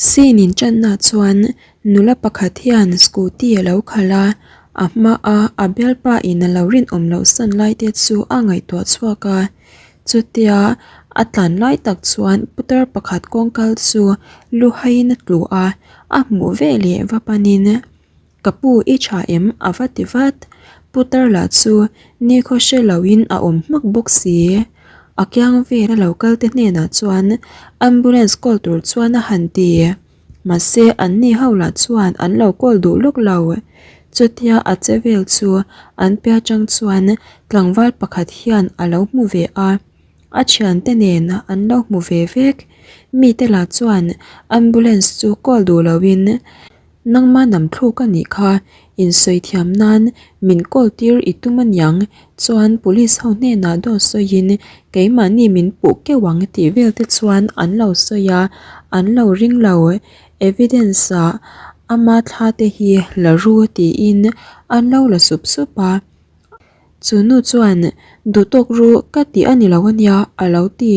Scene inṭanna chuan nula pakhat hian scooty a lo khalh a, a hmaa a bialpa in a lo rinawm loh san lai te chu a ngaihtuah chhuak a. Chutia a tlan lai tak chuan putar pakhat kawngkal chu lu haiin a tlu a, a hmuh veleh va panin Ka pu i tha em? a va ti vat. Putar lah chu nikhaw hre loin a awm hmak bawk si. A kiang vel a lo kal te hnenah chuan ambulance call tur chuan a han ti. Mahse an ni ho lah chuan an lo call duh lawk lo. Chutia a che vel chu an pe atang chuan tlangval pakhat hian a lo hmu ve a. A thiante nen an lo hmu ve vek. Mite lah chuan ambulance chu call duh loin Nangma nam thluk a nih kha, insawi thiam nan min call tir i tum aniang chuan police ho hnenah dawt sawiin keimahni min puh keuh ang tih vel te chuan an lo sawi a, an lo ring lo. Evidence ah ama thla te hi la ru tiin an lo la sup sup a. Chu nu chuan duh tawk ru ka tih a ni lo ania a lo ti.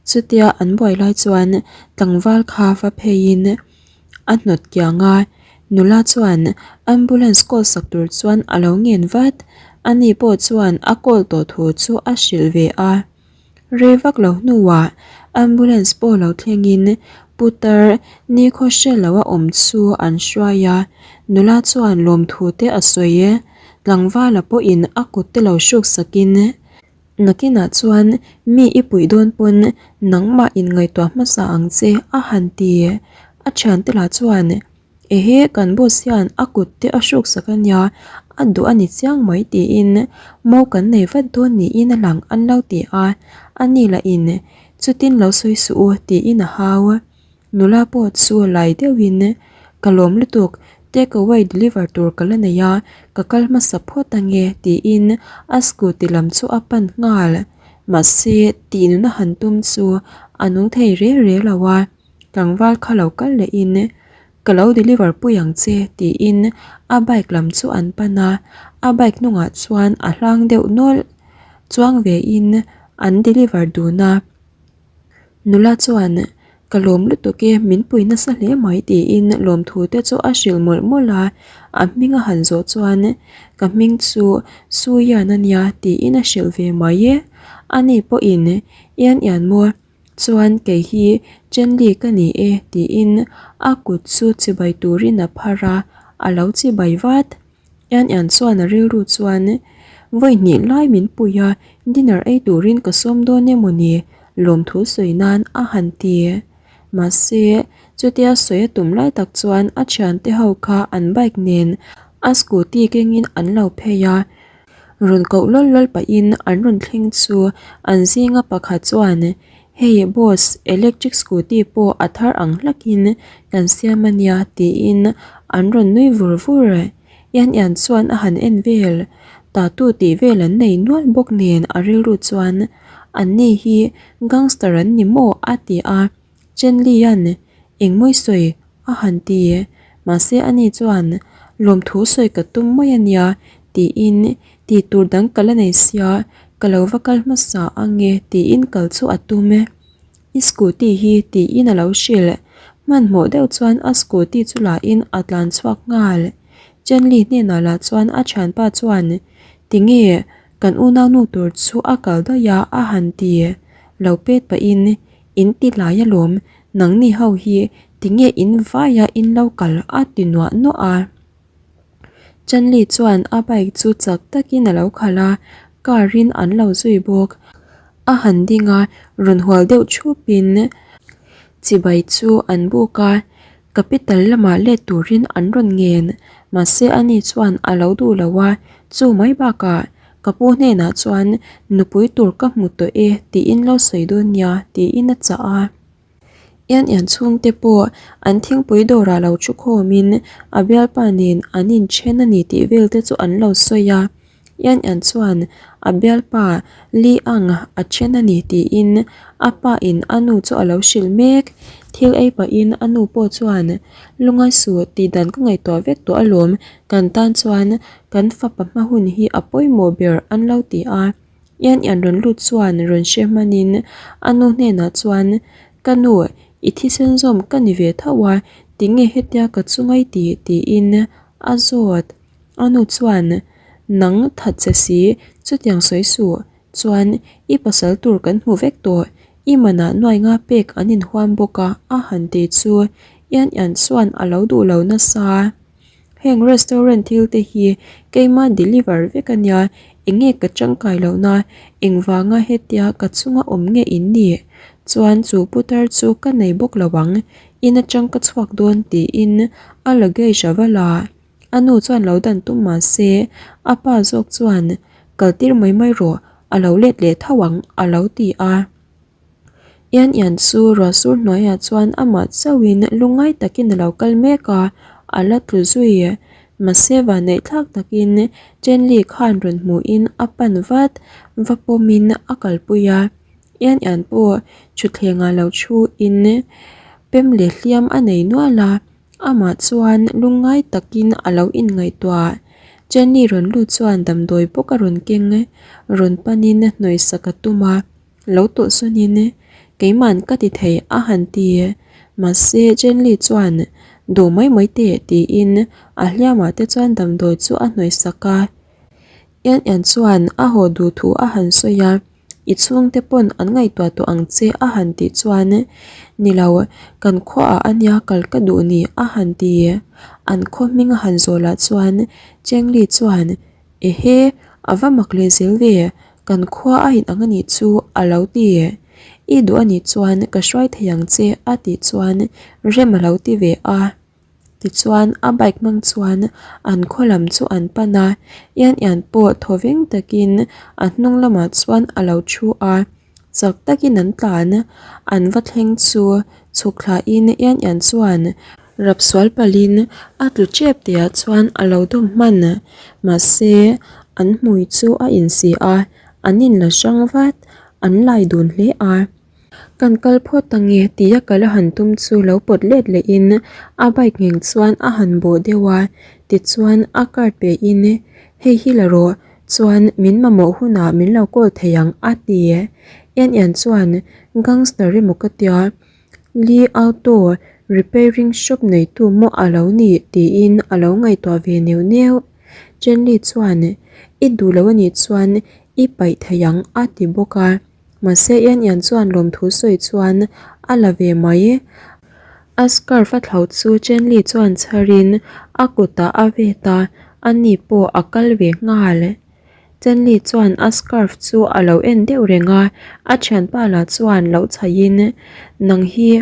Chutia an buai lai chuan tlangval kha va pheiin a hnawt kiang a, nula chuan ambulance call sak tur chuan a lo ngen vat, ani pawh chuan a call tawh thu chu a hrilh ve a. Rei vak lo hnuah ambulance pawh lo thlengin putar nikhaw hre lo a awm chu an hruai a, nula chuan lawmthu te a sawi e, tlangvala pawhin a kut te lo hruk sakin Nakinah chuan mi i puih dawn pawn nangmah in ngaihtuah hmasa ang che a han ti. A thiante lah chuan, Ehe, kan boss hian a kut te a hruk sak a nia, a duh a ni chiang mai tiin mo kan nei vat dawn niin a lang an lo ti a. Ani lahin, Chutin lo sawi suh u tiin a hau. Nula pawh chu lai deuhin, Ka lawm lutuk, take away deliver tur ka la nei a, ka kal hmasa phawt ange tiin a scooty lam chu a pan nghal. Mahse, tih nuna han tum chu a nung thei re re lo a, tlangval kha lo kal lehin, Ka lo deliver pui ang che tiin a bike lam chu an pan a, a bike hnungah chuan a hlang deuh nawlh. Chuang vein an deliver dun a. Nula chuan, Ka lawm lutuk e, min pui nasa hle mai tiin lawmthu te chu a hrilh mawlh mawlh a, a hming a han zawh chuan, Ka hming chu Suian a nia tiin a hrilh ve mai e. Ani pawhin, Ian ian maw, chuan kei hi Chenli ka ni e tiin a kut chu chibai turin a phar a, a lo chibai vat. Ian Ian chuan a rilru chuan, Vawi hnih lai min pui a, dinner ei turin ka sawm dawn emaw ni? Lawmthu sawi nan a han ti. Mahse, chutia sawi a tum lai tak chuan a thiante ho kha an bike nen a scooty kengin an lo phei a. Rawn koh lawl lawl pahin an rawn thleng chu an zinga pakhat chuan, Hei boss, electric scooty pawh a thar ang hlakin kan siam a nia tiin an rawn nui vur vur. Ian Ian chuan a han en vel, tatu tih vel an nei nual bawk nen a rilru chuan anni hi gangster an ni maw a ti a, Chen Li-a'n engmawi sawi a han ti. Mahse ani chuan lawmthu sawi ka tum mai a nia tiin tih tur dang ka la nei sia ka lo va kal hmasa ang e tiin kal chu a tum e. I scooty hi tiin a lo hrilh. Hmanhmawh deuh chuan a scooty chu lahin a tlan chhuak nghal. Chenli hnenah lah chuan a thianpa chuan tinge kan unaunu tur chu a kal daih a a han ti. Lo pet pahin in ti lai alawm nangni ho hi tinge in vaia in lo kal a ti nuah nuah a. Chanli chuan a bike chu chak takin a lo khalh a, car in an lo zui bawk. A han ding a, rawn hual deuh thupin chibai chu an buk a, capital lamah let turin an rawn ngen. Mahse ani chuan a lo duh lo a, chu mai bakah ka pu hnenah chuan nupui tur ka hmu tawh e tiin lo sawi dawn nia tiin a chah a. Ian ian chhungte pawh an thingpui dawrah lo thu khawmin a bialpa nen an inthen a ni tih vel te chu an lo sawi a. Ian ian chuan a bialpa Li Ang a then a ni tiin a pa in a nu chu a lo hrilh mek. Thil ei pahin a nu pawh chuan lungai suh tih dan ka ngaihtuah vek tawh alawm kan tan chuan kan fapa hma hun hi a pawimawh ber an lo ti a. Ian ian rawn lut chuan rawn hre hmanin a nu hnenah chuan, Ka nu, I thisen zawm ka ni ve tho a, tinge hetia ka chunga i tih? tiin a zawt. A nu chuan, Nang that che si, chutiang sawi suh. Chuan, i pasal tur kan hmu vek tawh, i manah nuai nga pek an inhuam bawk a a han ti chu Ian Ian chuan a lo duh lo nasa. Heng restaurant thil te hi keima deliver vek a nia, enge ka tangkai lohna, engvanga hetia ka chunga awm nge in nih? Chuan chu putar chu ka nei bawk lo ang, in atang ka chhuak dawn tiin a luggage a va la. A nu chuan lo dan tum mah se, a pa zawk chuan kal tir mai mai rawh, a lo let leh tho ang a lo ti a. Ian Ian chu ruahsur hnuaiah chuan amah chauhin lungngai takin a lo kal mek a, a la tlu zui. Mahse vanneih thlak takin Chenli khan rawn hmuhin a pan vat, va pawmin a kalpui a. Ian Ian pawh thutthlengah lo thuin pem leh hliam a nei nual a. Amah chuan lungngai takin a lo inngaihtuah. Jenny rawn lut chuan damdawi bawk a rawn keng, rawn panin hnawihsak a tum a, lo tawlhsawnin keiman ka ti thei a han ti. Mahse Jenny chuan duh mai mai teh tiin a hliamah te chuan damdawi chu a hnawihsak a. Ian Ian chuan a haw duh thu a han sawi a. I chhungte pawn an ngaihtuah tawh ang che a han tih chuan ni lo kan khuaah a nia kal ka duh ni a han ti. An khaw hming a han zawh lah chuan Chengli chuan Ehe a va mak leh zel ve kan khua a inang a nih chu a lo ti. I duh a nih chuan ka hruai thei ang che a tih chuan rem a lo ti ve a. Tichuan a bike hmang chuan an khaw lam chu an pan a, Ian Ian pawh thaw veng takin a hnung lamah chuan a lo thu a, chak takin an tlan. An va thleng chu chhuk thlahin Ian Ian chuan rap sual palhin a tlu tep tihah chuan a lo dawm hman. Mahse an hmui chu a insi a, an inla hrang vat, an lai dun hle a. Kan kal phawt ange tia kal a han tum chu lo pawt let lehin a bike ngheng chuan a han bawh deuh a, tichuan a card pe in hei hi la rawh chuan min mamawh hunah min lo call thei ang a ti. Ian Ian chuan gangster emaw ka tia Lee auto repairing shop neitu maw a lo nih tiin a lo ngaihtuah ve neuh neuh. Chenli chuan i duh lo anih chuan i paih thei ang a ti bawk a. Mahse Ian Ian chuan lawmthu sawi chuan a la ve mai. A scarf a thlauh chu Chenli chuan chharin a kutah a vet a, ani pawh a kal ve nghal. Chenli chuan a scarf chu a lo en deuh reng a, a thianpa lah chuan lo chhaihin, Nang hi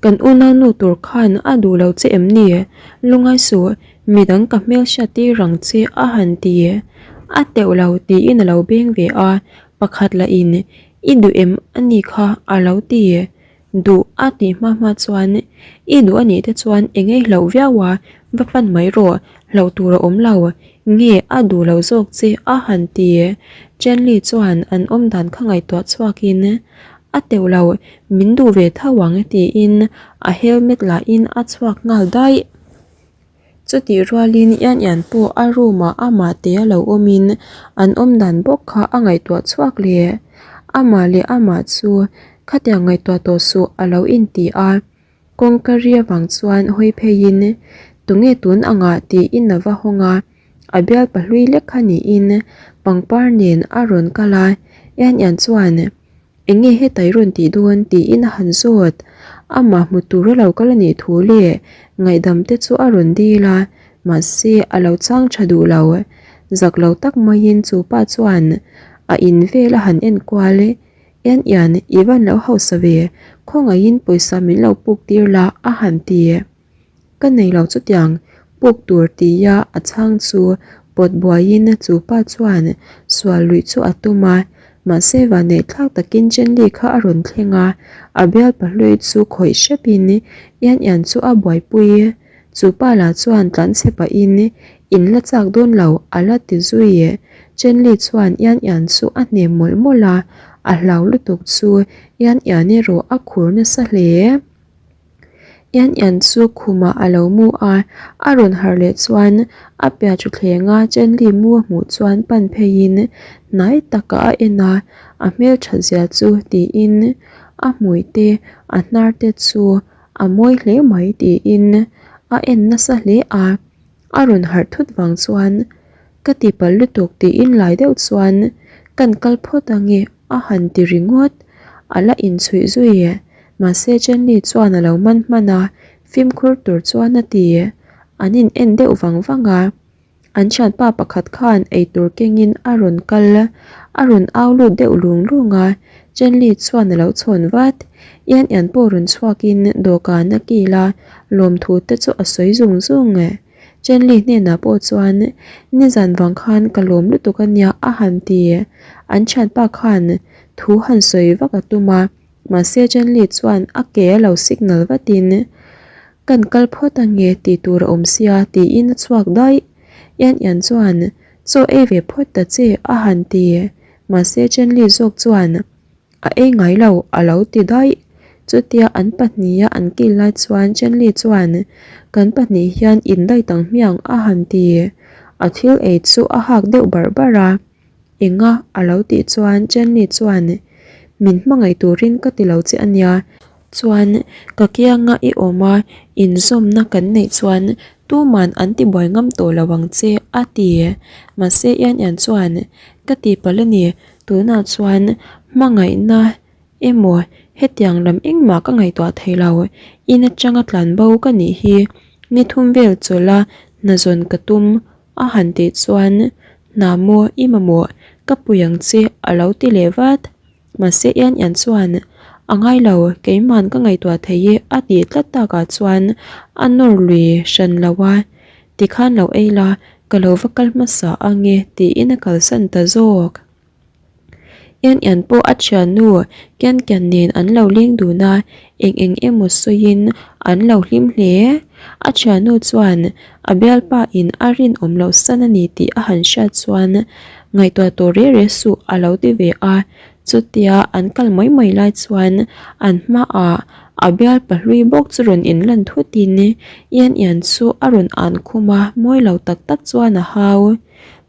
kan unaunu tur khan a duh lo che em ni? Lungai suh, midang ka hmelhriat tir ang che a han ti. A teuh lo tiin a lo beng ve a, Pakhat lah in i duh em a ni kha a lo ti. Duh a tih hma hma chuan i duh a nih te chuan eng ei hlauh viau a, va pan mai rawh, hlauh tur a awm lo, nge a duh lo zawk che a han ti. Chenli chuan an awm dan kha ngaihtuah chhuak in a teuh lo, min duh ve tho ang tiin a helmet lah in a chhuak nghal daih. Chutih rualin Ian Ian pawh a room ah amah te a lo awmin an awm dan bawk kha a ngaihtuah chhuak leh. Amah leh amah chu khatiang ngaihtuah tawh suh a lo inti a. Kawngka ri avang chuan hawi pheiin tunge tun angah tiin a va hawng a. A bial pahlui lek kha niin pangpar nen a rawn kal a. Ian Ian chuan. Eng nge hetai rawn tih dawn tiin a han zawt. Amah hmu tur a lo kal a nih thu leh ngaihdam te chu a rawn dil a, mahse a lo chang tha duh lo. Zak lo tak maiin chu pa chuan a in vel a han en kual e, Ian Ian, i van lo hausa ve, khawngaihin pawisa min lo puk tir la a han ti. Ka nei lo chutiang puk tur tia a chhang chu pawt buaiin chu pa chuan sual luih chu a tum a, mahse vanneih thlak takin Chenli kha a rawn thleng a, a bial pahlui chu khawih hrepin Ian Ian chu a buaipui. Chu pa lah chuan tlanchhe pahin in la chak dawn lo a la ti zui. Chenli chuan Ian Ian chu a hnem mawlh mawlh a, a hlau lutuk chu Ian Ian erawh a khur nasa hle. Ian Ian chu khumah a lo mu a, a rawn harh leh chuan a piah thuthlenga Chenli mu a hmuh chuan pan pheiin hnai takah a en a, a hmelthat zia chu tiin. A hmui te a hnar te chu a mawi hle mai tiin a en nasa hle a. A rawn harh thut vang chuan ka tihpalh lutuk tiin lai deuh chuan kan kal phawt ange a han ti ringawt. A la inchhuih zui mahse Jenny chuan a lo man hman a, fimkhur tur chuan a ti. An in en deuh vang vang a. An thianpa pakhat khan eitur kengin a rawn kal a rawn au lut deuh lung lung a, Chenli chuan a lo chhawn vat. Ian Ian pawh rawn chhuakin dawhkan a kil a, lawmthu te chu a sawi zung zung. Chenli hnenah pawh chuan nizan vang khan ka lawm lutuk a nia a han ti. An thianpa khan thu han sawi vak a tum a, mahse Chenli chuan a ke a lo signal vatin Kan kal phawt ange tih tur a awm sia tiin a chhuak daih. Ian Ian chuan chaw ei ve phawt ta che a han ti. Mahse Chenli zawk chuan a ei ngai lo a lo ti daih. Chutia an pahniha an kil lai chuan Chenli chuan kan pahnih hian indaih tang hmiang a han ti. A thil ei chu a hak deuh barh barh a. Enga a lo tih chuan Chenli chuan min hmangaih turin ka ti lo che a nia. Chuan ka kianga i awm a, inzawmna kan neih chuan tuman an ti buai ngam tawh lo ang che a ti. Mahse Ian Ian chuan ka ti palh a ni, tunah chuan hmangaihna emaw hetiang lam engmah ka ngaihtuah thei lo, in atanga tlanbo ka nih hi ni thum vel chawlh a hnazawn ka tum A han tih chuan, Hna maw i mamawh, ka pui ang che a lo ti leh vat. Mahse Ian Ian chuan, A ngai lo, keiman ka ngaihtuah thei e a tih tlat takah chuan a nawr lui hran lo a, Tikhan lo ei la, ka lo va kal hmasa ang e tiin a kalsan ta zawk. Ian Ian pawh a thiannu Kian Kian nen an lo leng dun a, eng eng emaw sawiin an lo hlim hle. A thiannu chuan a bialpa in a rinawm loh san a ni tih a han hriat chuan ngaihtuah tawh reh reh suh a lo ti ve a. Chutia an kal mai mai lai chuan an hmaah a bialpa hlui bawk chu rawn inlan thutin Ian Ian chu a rawn an khum a, mawi lo tak tak chuan a hau.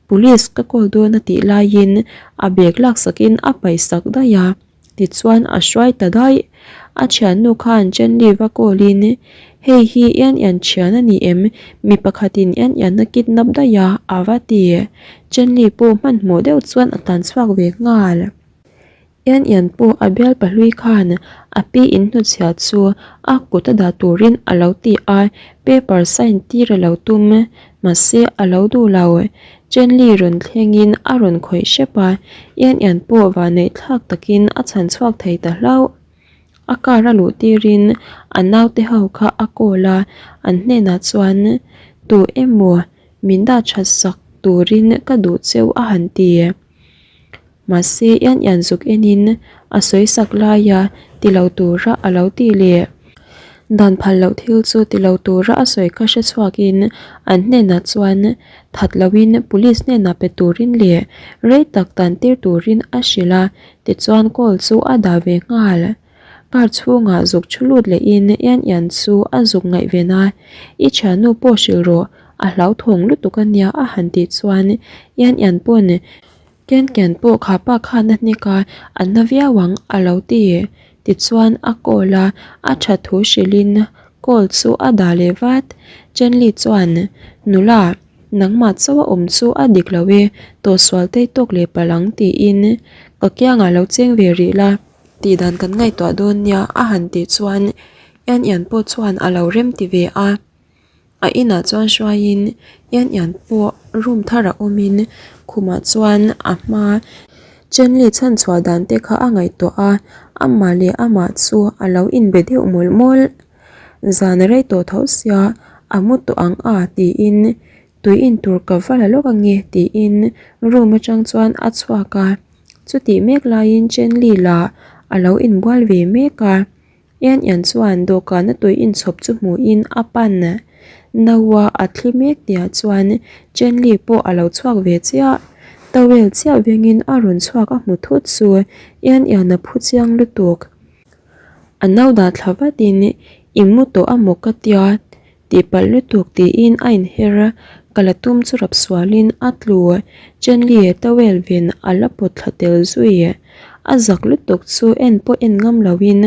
Police ka call dawn a tih laiin a bag laksakin a paihsak daih a, tichuan a hruai ta daih. A thiannu khan Chenli va call in, Hei hi Ian Ian thian a ni em? Mi pakhatin Ian Ian a kidnap daih a, a va ti. Chenli pawh hmanhmawh deuh chuan a tan chhuak ve nghal. Ian Ian pawh a bial pahlui khan a pi in hnuchhiah chu a kut a dah turin a lo ti a, paper sign tir a lo tum. Mahse a lo duh lo. Chenli rawn thlengin a rawn khawih hrep a, Ian Ian pawh vanneih thlak takin a chhan chhuak thei ta hlauh. A car a luh tirin a naute ho kha a call a, an hnenah chuan tu emaw min dah that sak turin ka duh cheu a han ti. Mahse Ian Ian zuk enin a sawi sak laia ti lo tura a lo tih leh dan phal loh thil chu ti lo tura a sawi kha hre chhuakin an hnenah chuan that loin police hnenah pe turin leh rei tak tan tir turin a hrilh a, tichuan call chu a dah ve nghal. Car chhungah zuk thu lut lehin Ian Ian chu a zuk ngaih ven a, I thiannu pawh hrilh rawh, a hlauthawng lutuk a nia a han tih chuan Ian Ian pawn Ken Ken pawh kha pa khan a hnek a, a na viau ang a lo ti. Tichuan a call a, a tha thu hrilhin call chu a dah leh vat. Chenli chuan, Nula, nangmah chauh a awm chu a dik lo e, tawhsual tei tawk leh palh ang tiin ka kiangah lo cheng ve rih la. Tih dan kan ngaihtuah dawn nia a han tih chuan Ian Ian pawh chuan a lo rem ti ve a. A inah chuan hruaiin Ian Ian pawh room thar a awmin khumah chuan a hma Chenli chhan chhuah dan te kha a ngaihtuah a, amah leh amah chu a lo inbe deuh mawlh mawlh. Zan a rei tawh tho sia a mu tawh ang a tiin tui in tur ka va la lawk ange tiin room atang chuan a chhuak a, chutih mek laiin Chenli lah a lo inbual ve mek a. Ian Ian chuan dawhkana tui inchhawp chu hmuhin a pan naua a thli mek tihah chuan Chen Li pawh a lo chhuak ve chiah. Towel chiah vengin a rawn chhuak a hmu thut chu Ian Ian a phu chiang lutuk. A nau dah thla vatin i mu tawh a maw ka tia tihpalh lutuk tiin a inher a, ka la tum chu rap sualin a tlu. Chen Li towel ven a la pawt thla tel zui. A zak lutuk chu en pawh en ngam loin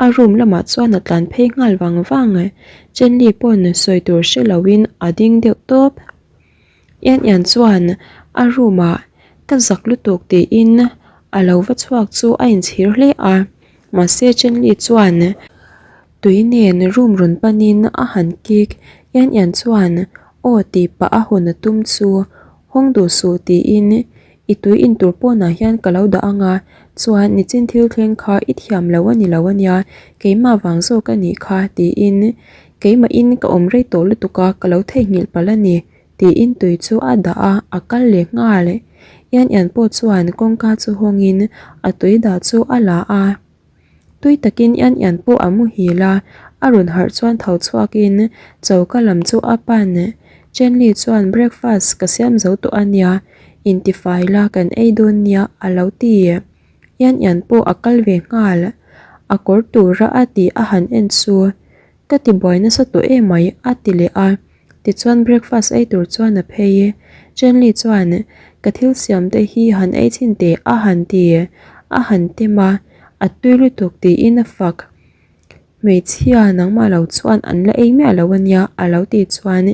a room lamah chuan a tlan phei nghal vang vang. Chenli pawn sawi tur hre loin a ding deuh tawp. Ian Ian chuan a room ah ka zak lutuk tiin a lo va chhuak chu a inchhir hle a. Mahse Chenli chuan tui nen room rawn panin a han kik. Ian Ian chuan aw tih pah a hawn a tum chu hawng duh suh tiin I tui in tur pawnah hian ka lo dah ang a, chuan nichin thil thleng kha i thiam lo a ni lo a nia, keimah vang zawk a nih kha tiin keimahin ka awm rei tawh lutuk a, ka lo theihnghilh palh a ni tiin tui chu a dah a, a kal leh nghal. Ian Ian pawh chuan kawngka chu hawngin a tui dah chu a la a. Tui takin Ian Ian pawh a muhil a, a rawn harh chuan tho chhuakin choka lam chu a pan. Chenli chuan breakfast ka siam zo tawh a nia, intifai la kan ei dawn nia a lo ti. Ian Ian pawh a kal ve nghal. A kawr tura a tih a han en chu Ka ti buai nasa tawh emai a ti leh a, tichuan breakfast ei tur chuan a phei. Chenli chuan ka thil siam te hi han ei chhin teh a han ti, a han tem a, a tui lutuk tiin a fak. Hmeichhia nangmah lo chuan an la ei miah lo ania a lo tih chuan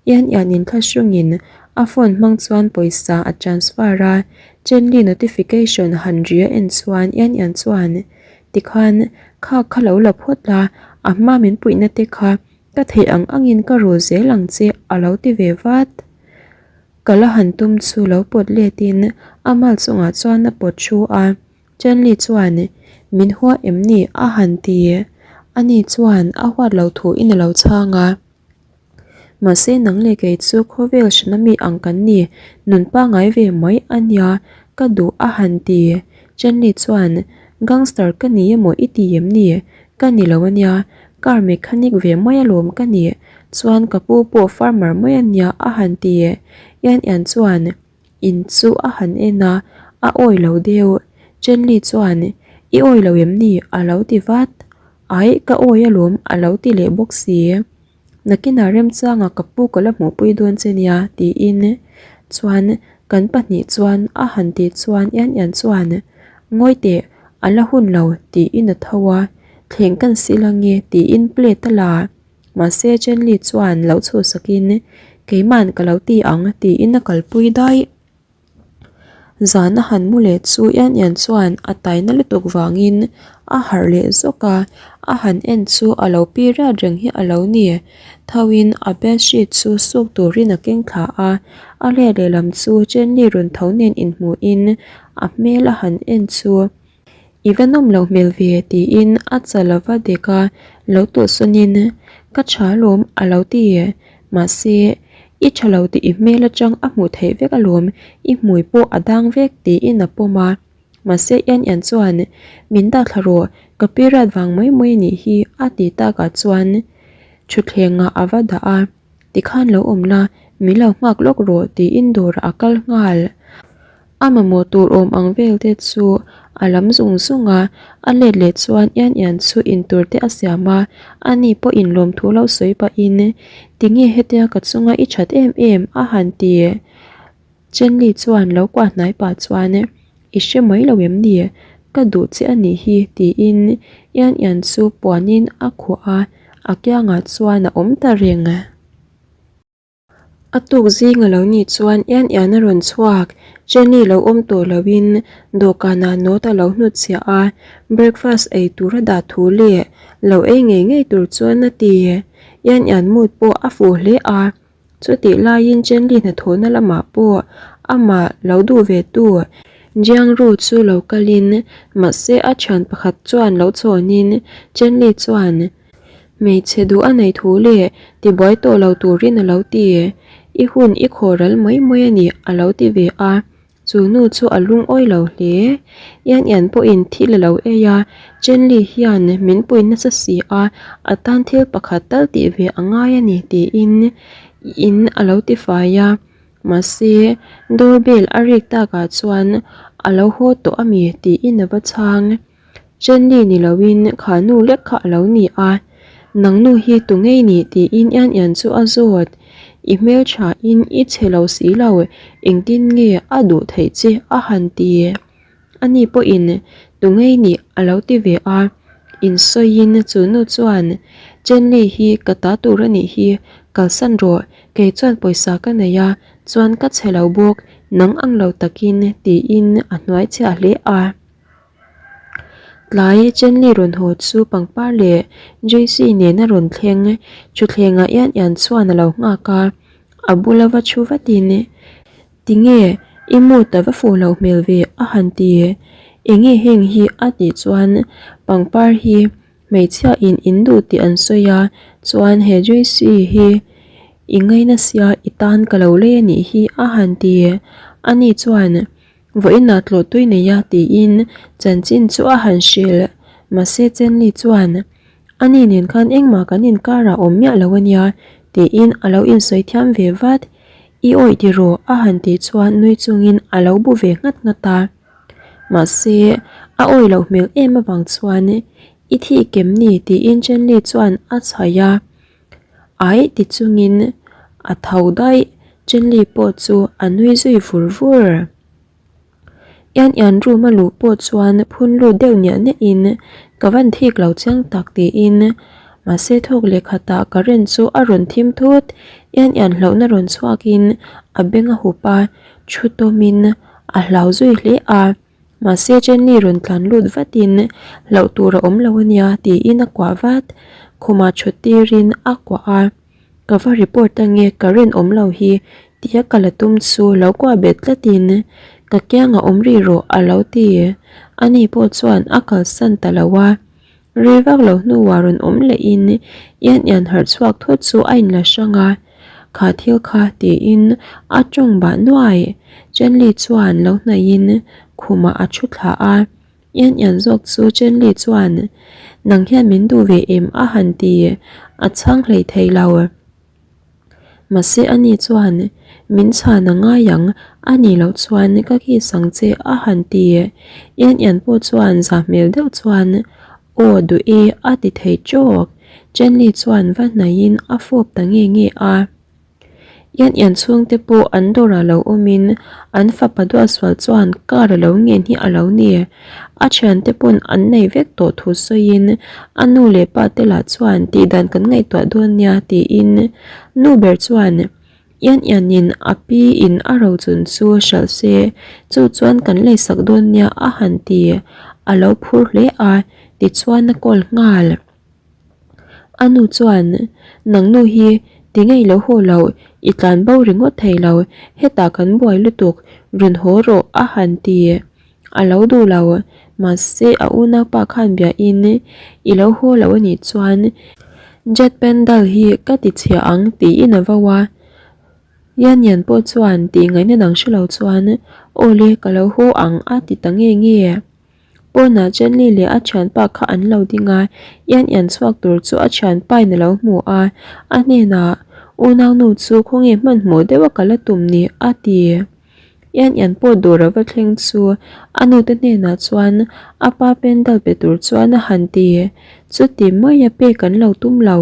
Ian Ian in thlahrungin a phone hmang chuan pawisa a transfer a, Chenli notification han ri a en chuan Ian Ian chuan Tikhan kha kha lo la phawt la, a hma min puihna te kha ka theih ang angin ka rul zel ang che a lo ti ve vat. Ka la han tum chu lo pawt letin a mal chungah chuan a pawt thu a, Chenli chuan min hua em ni a han ti. Ani chuan a huat lo thuin a lo chhang a. Mahse nang leh kei chu khawvel hrana mi ang kan ni, nun pangngai ve mai a nia, ka duh a han ti. Chenli chuan, Gangster ka ni emaw i ti em ni? Ka ni lo a nia, car mechanic ve mai alawm ka ni, chuan ka pu pawh farmer mai a nia a han ti. Ian Ian chuan in chu a han en a, a awi lo deuh. Chenli chuan, I awi lo em ni? a lo ti vat. Aih, ka awi alawm a lo ti leh bawk si. Nakinah remchanga ka pu ka la hmuhpui dawn che nia tiin chuan kan pahnih chuan a han tih chuan Ian Ian chuan Ngawi teh, a la hun lo tiin a tho a, thleng kan sil ange tiin plate a la. Mahse Chenli chuan lo chhuhsakin Keima'n ka lo ti ang tiin a kalpui daih. Zan a han mu leh chu Ian Ian chuan a taina lutuk vangin a harh leh zawk a, a han en chu a lo pi riat reng hi a lo ni. Thoin a bedsheet chu suk turin a keng thla a, a let lehlam chu Jenny rawn tho nen inhmuhin a hmel a han en chu I va nawm loh hmel ve tiin a chal a va dek a, lo tawhsawnin ka tha alawm a lo ti. Mahse, i tha lo tih i hmel atang a hmuh theih vek alawm, i hmui pawh a dang vek tiin a pawm a. Mahse Ian Ian chuan min dah thla rawh, ka period vang mai mai anih hi a tih takah chuan thutthlengah a va dah a, tikhan lo awm la, min lo nghak lawk rawh tiin dawrah a kal nghal. A mamawh tur awm ang vel te chu a lam zung zung a, a let leh chuan Ian Ian chu in tur te a siam a, ani pawh in lawmthu lo sawi pahin Tinge hetia ka chunga i that em em a han ti. Chenli chuan lo kuah hnai pah chuan I hre mai lo em ni? Ka duh che a nih hi tiin Ian Ian chu puanin a khuah a, a kiangah chuan a awm ta reng. A tuk zing a lo nih chuan Ian Ian a rawn chhuak, Jenny lo awm tawh loin dawhkanah note a lo hnutchhiah a, breakfast ei tur a dah thu leh lo ei ngei ngei tur chuan a ti. Ian Ian mood pawh a fuh hle a, chutih laiin Jenny hnathawhna lamah pawh amah lo duh ve tu Jiang Ru chu lo kalin mahse a thian pakhat chuan lo chhawnin Jenny chuan Hmeichhe duh a nei thu leh tibuai tawh lo turin a lo ti. I hun i khaw ral mai mai a ni a lo ti ve a, chu nu chu a lungawi lo hle. Ian Ian pawhin thil a lo ei a, Chenli hian min pui nasa si a, a tan thil pakhat tal tih ve a ngai a ni tiin in a lo ti fai a. Mahse, doorbell a rik takah chuan a lo haw tawh a mi tiin a va chhang. Jenny ni loin kha nu lek kha a lo ni a, Nang nu hi tu ngei ni tiin Ian Ian chu a zawt. I hmelthain i chhe lo si lo, engtin nge a duh theih che a han ti. Ani pawhin Tunge i nih? a lo ti ve a. Insawiin chu nu chuan, Chenli hi ka ta tur a nih hi, kalsan rawh, kei chuan pawisa ka nei a, chuan ka chhe lo bawk, nang ang lo takin, tiin a hnuai chhiah hle a. Tlai Chenli rawn haw chu pangpar leh Joyce nen a rawn thleng, thutthlengah ian ian chuan a lo nghak a, a bula va thu vatin, Tinge i mood a va fuh loh hmel ve a han ti. Enge heng hi a tih chuan pangpar hi hmeichhia in in duh tih an sawi a, chuan he Joyce hi i ngaina sia i tan ka lo lei a nih hi a han ti. Ani chuan vawiinah tlawh tui nei a tiin chanchin chu a han hrilh. Mahse Chenli chuan Ani nen khan engmah kan inkarah awm miah lo a nia tiin a lo insawi thiam ve vat. I awih ti rawh a han tih chuan nui chungin a lo bu ve nghat nghat a. Mahse, a awih loh hmel em avang chuan I thih kem ni tiin Chenli chuan a chhaih a. Aih ti chungin a tho daih. Chenli pawh chu a nui zui vur vur. Ian ian room a luh pawh chuan phun lut deuh niah niah in ka van thik lo chiang tak tiin mahse thawk leh khatah current chu a rawn thim thut ian ian hlauhna rawn chhuak in a beng a hup a thu tawm in a hlau zui hle a mahse Jenny rawn tlan lut vat in hlauh tur a awm lo ania tiin a kuah vat khumah thut tir in a kuah a. Ka va report ange ka rinawm lo hi tia ka la tum chu lo kuah bet tlatin ka kiangah awm rih rawh a lo ti. Ani pawh chuan a kalsan ta lo a. Rei vak lo hnuah rawn awm lehin ian ian harh chhuak thut chu a inla hrang a. Kha thil kha tiin a tawng bah nuai. Chenli chuan lo hnaihin khumah a thu thla a. Ian ian zawk chu Chenli chuan, Nang hian min duh ve em? a han ti. A chhang hlei thei lo. Mahse ani chuan, Min chhan a ngai ang, a nih loh chuan ka kiss ang che a han ti. Ian ian pawh chuan za hmel deuh chuan, Aw duh e a ti thei tawk. Chenli chuan va hnaihin a fawp ta nge nge a. Ian ian chhungte pawh an dawrah lo awmin an fapa duatsual chuan car a lo ngen hi a lo ni. A thiante pawn an nei vek tawh thu sawiin a nu leh pa te lah chuan tihdan kan ngaihtuah dawn nia tiin nu ber chuan Ian ianin a pi in a rochun chu hralh se chu chuan kan leisak dawn nia a han ti. A lo phur hle a tichuan a call nghal. A nu chuan, Nang nu hi ti ngei lo haw lo, i tlan bo ringawt thei lo, hetah kan buai lutuk, rawn haw rawh a han ti. A lo duh lo, mahse a unaupa khan biahin i lo haw lo a nih chuan jet pendal hi ka ti chhia ang tiin a vo a. Yan Yan pawh chuan tih ngaihna dang hre lo chuan, Aw le, ka lo haw ang a ti ta nge nge. Pawnah Jenny leh a thianpa kha an lo ding a, Ian Ian chhuak tur chu a thianpa in a lo hmu a, a hnenah, Unaunu chu khawnge hmanhmawh deuh a kal a tum ni? a ti. Ian Ian pawh dawr a va thleng chu a nute hnenah chuan a pa pendal pe tur chuan a han ti. Chuti mai a pek an lo tum lo.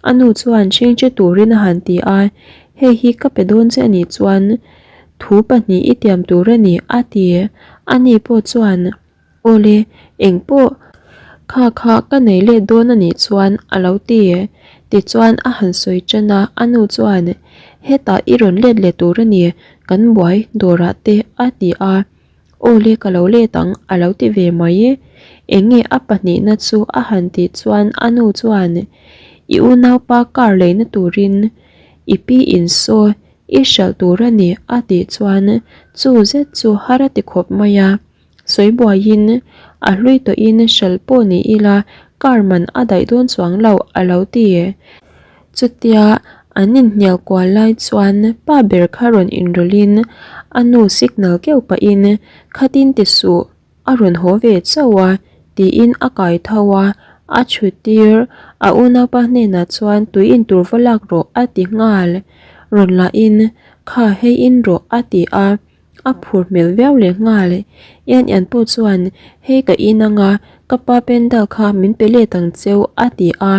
A nu chuan chhingche turin a han ti a, Hei hi ka pe dawn che a nih chuan thu pahnih i tiam tur a ni, a ti. Ani pawh chuan, Awle, eng pawh kha kha ka nei let dawn a nih chuan, a lo ti. Tichuan a han sawi tan a, a nu chuan, Hetah i rawn let leh tur a ni, kan buai dawrah te, a ti a. Aw le ka lo let ang a lo ti ve mai. Eng nge a pahnihna chu a han tih chuan a nu chuan I unaupa car leina turin i pi in saw i hralh tur a ni a tih chuan chu zet chu har a ti khawp mai a. Sawi buaiin a hlui tawhin hralh pawh ni ila car man a daih dawn chuang lo a lo ti. Chutia an inhnial kual lai chuan pa ber kha rawn inrawlhin a nu signal keuh pahin khatin ti suh a rawn haw ve chauh a tiin a kai tho a, a chhut tir a unaupa hnenah chuan tui intur va lak rawh a ti nghal. Rawn lahin kha hei in rawh a ti a. A phur hmel viau leh nghal. Ian Ian pawh chuan, Hei ka in anga, ka pa pendal kha min pe let ang cheu a ti a.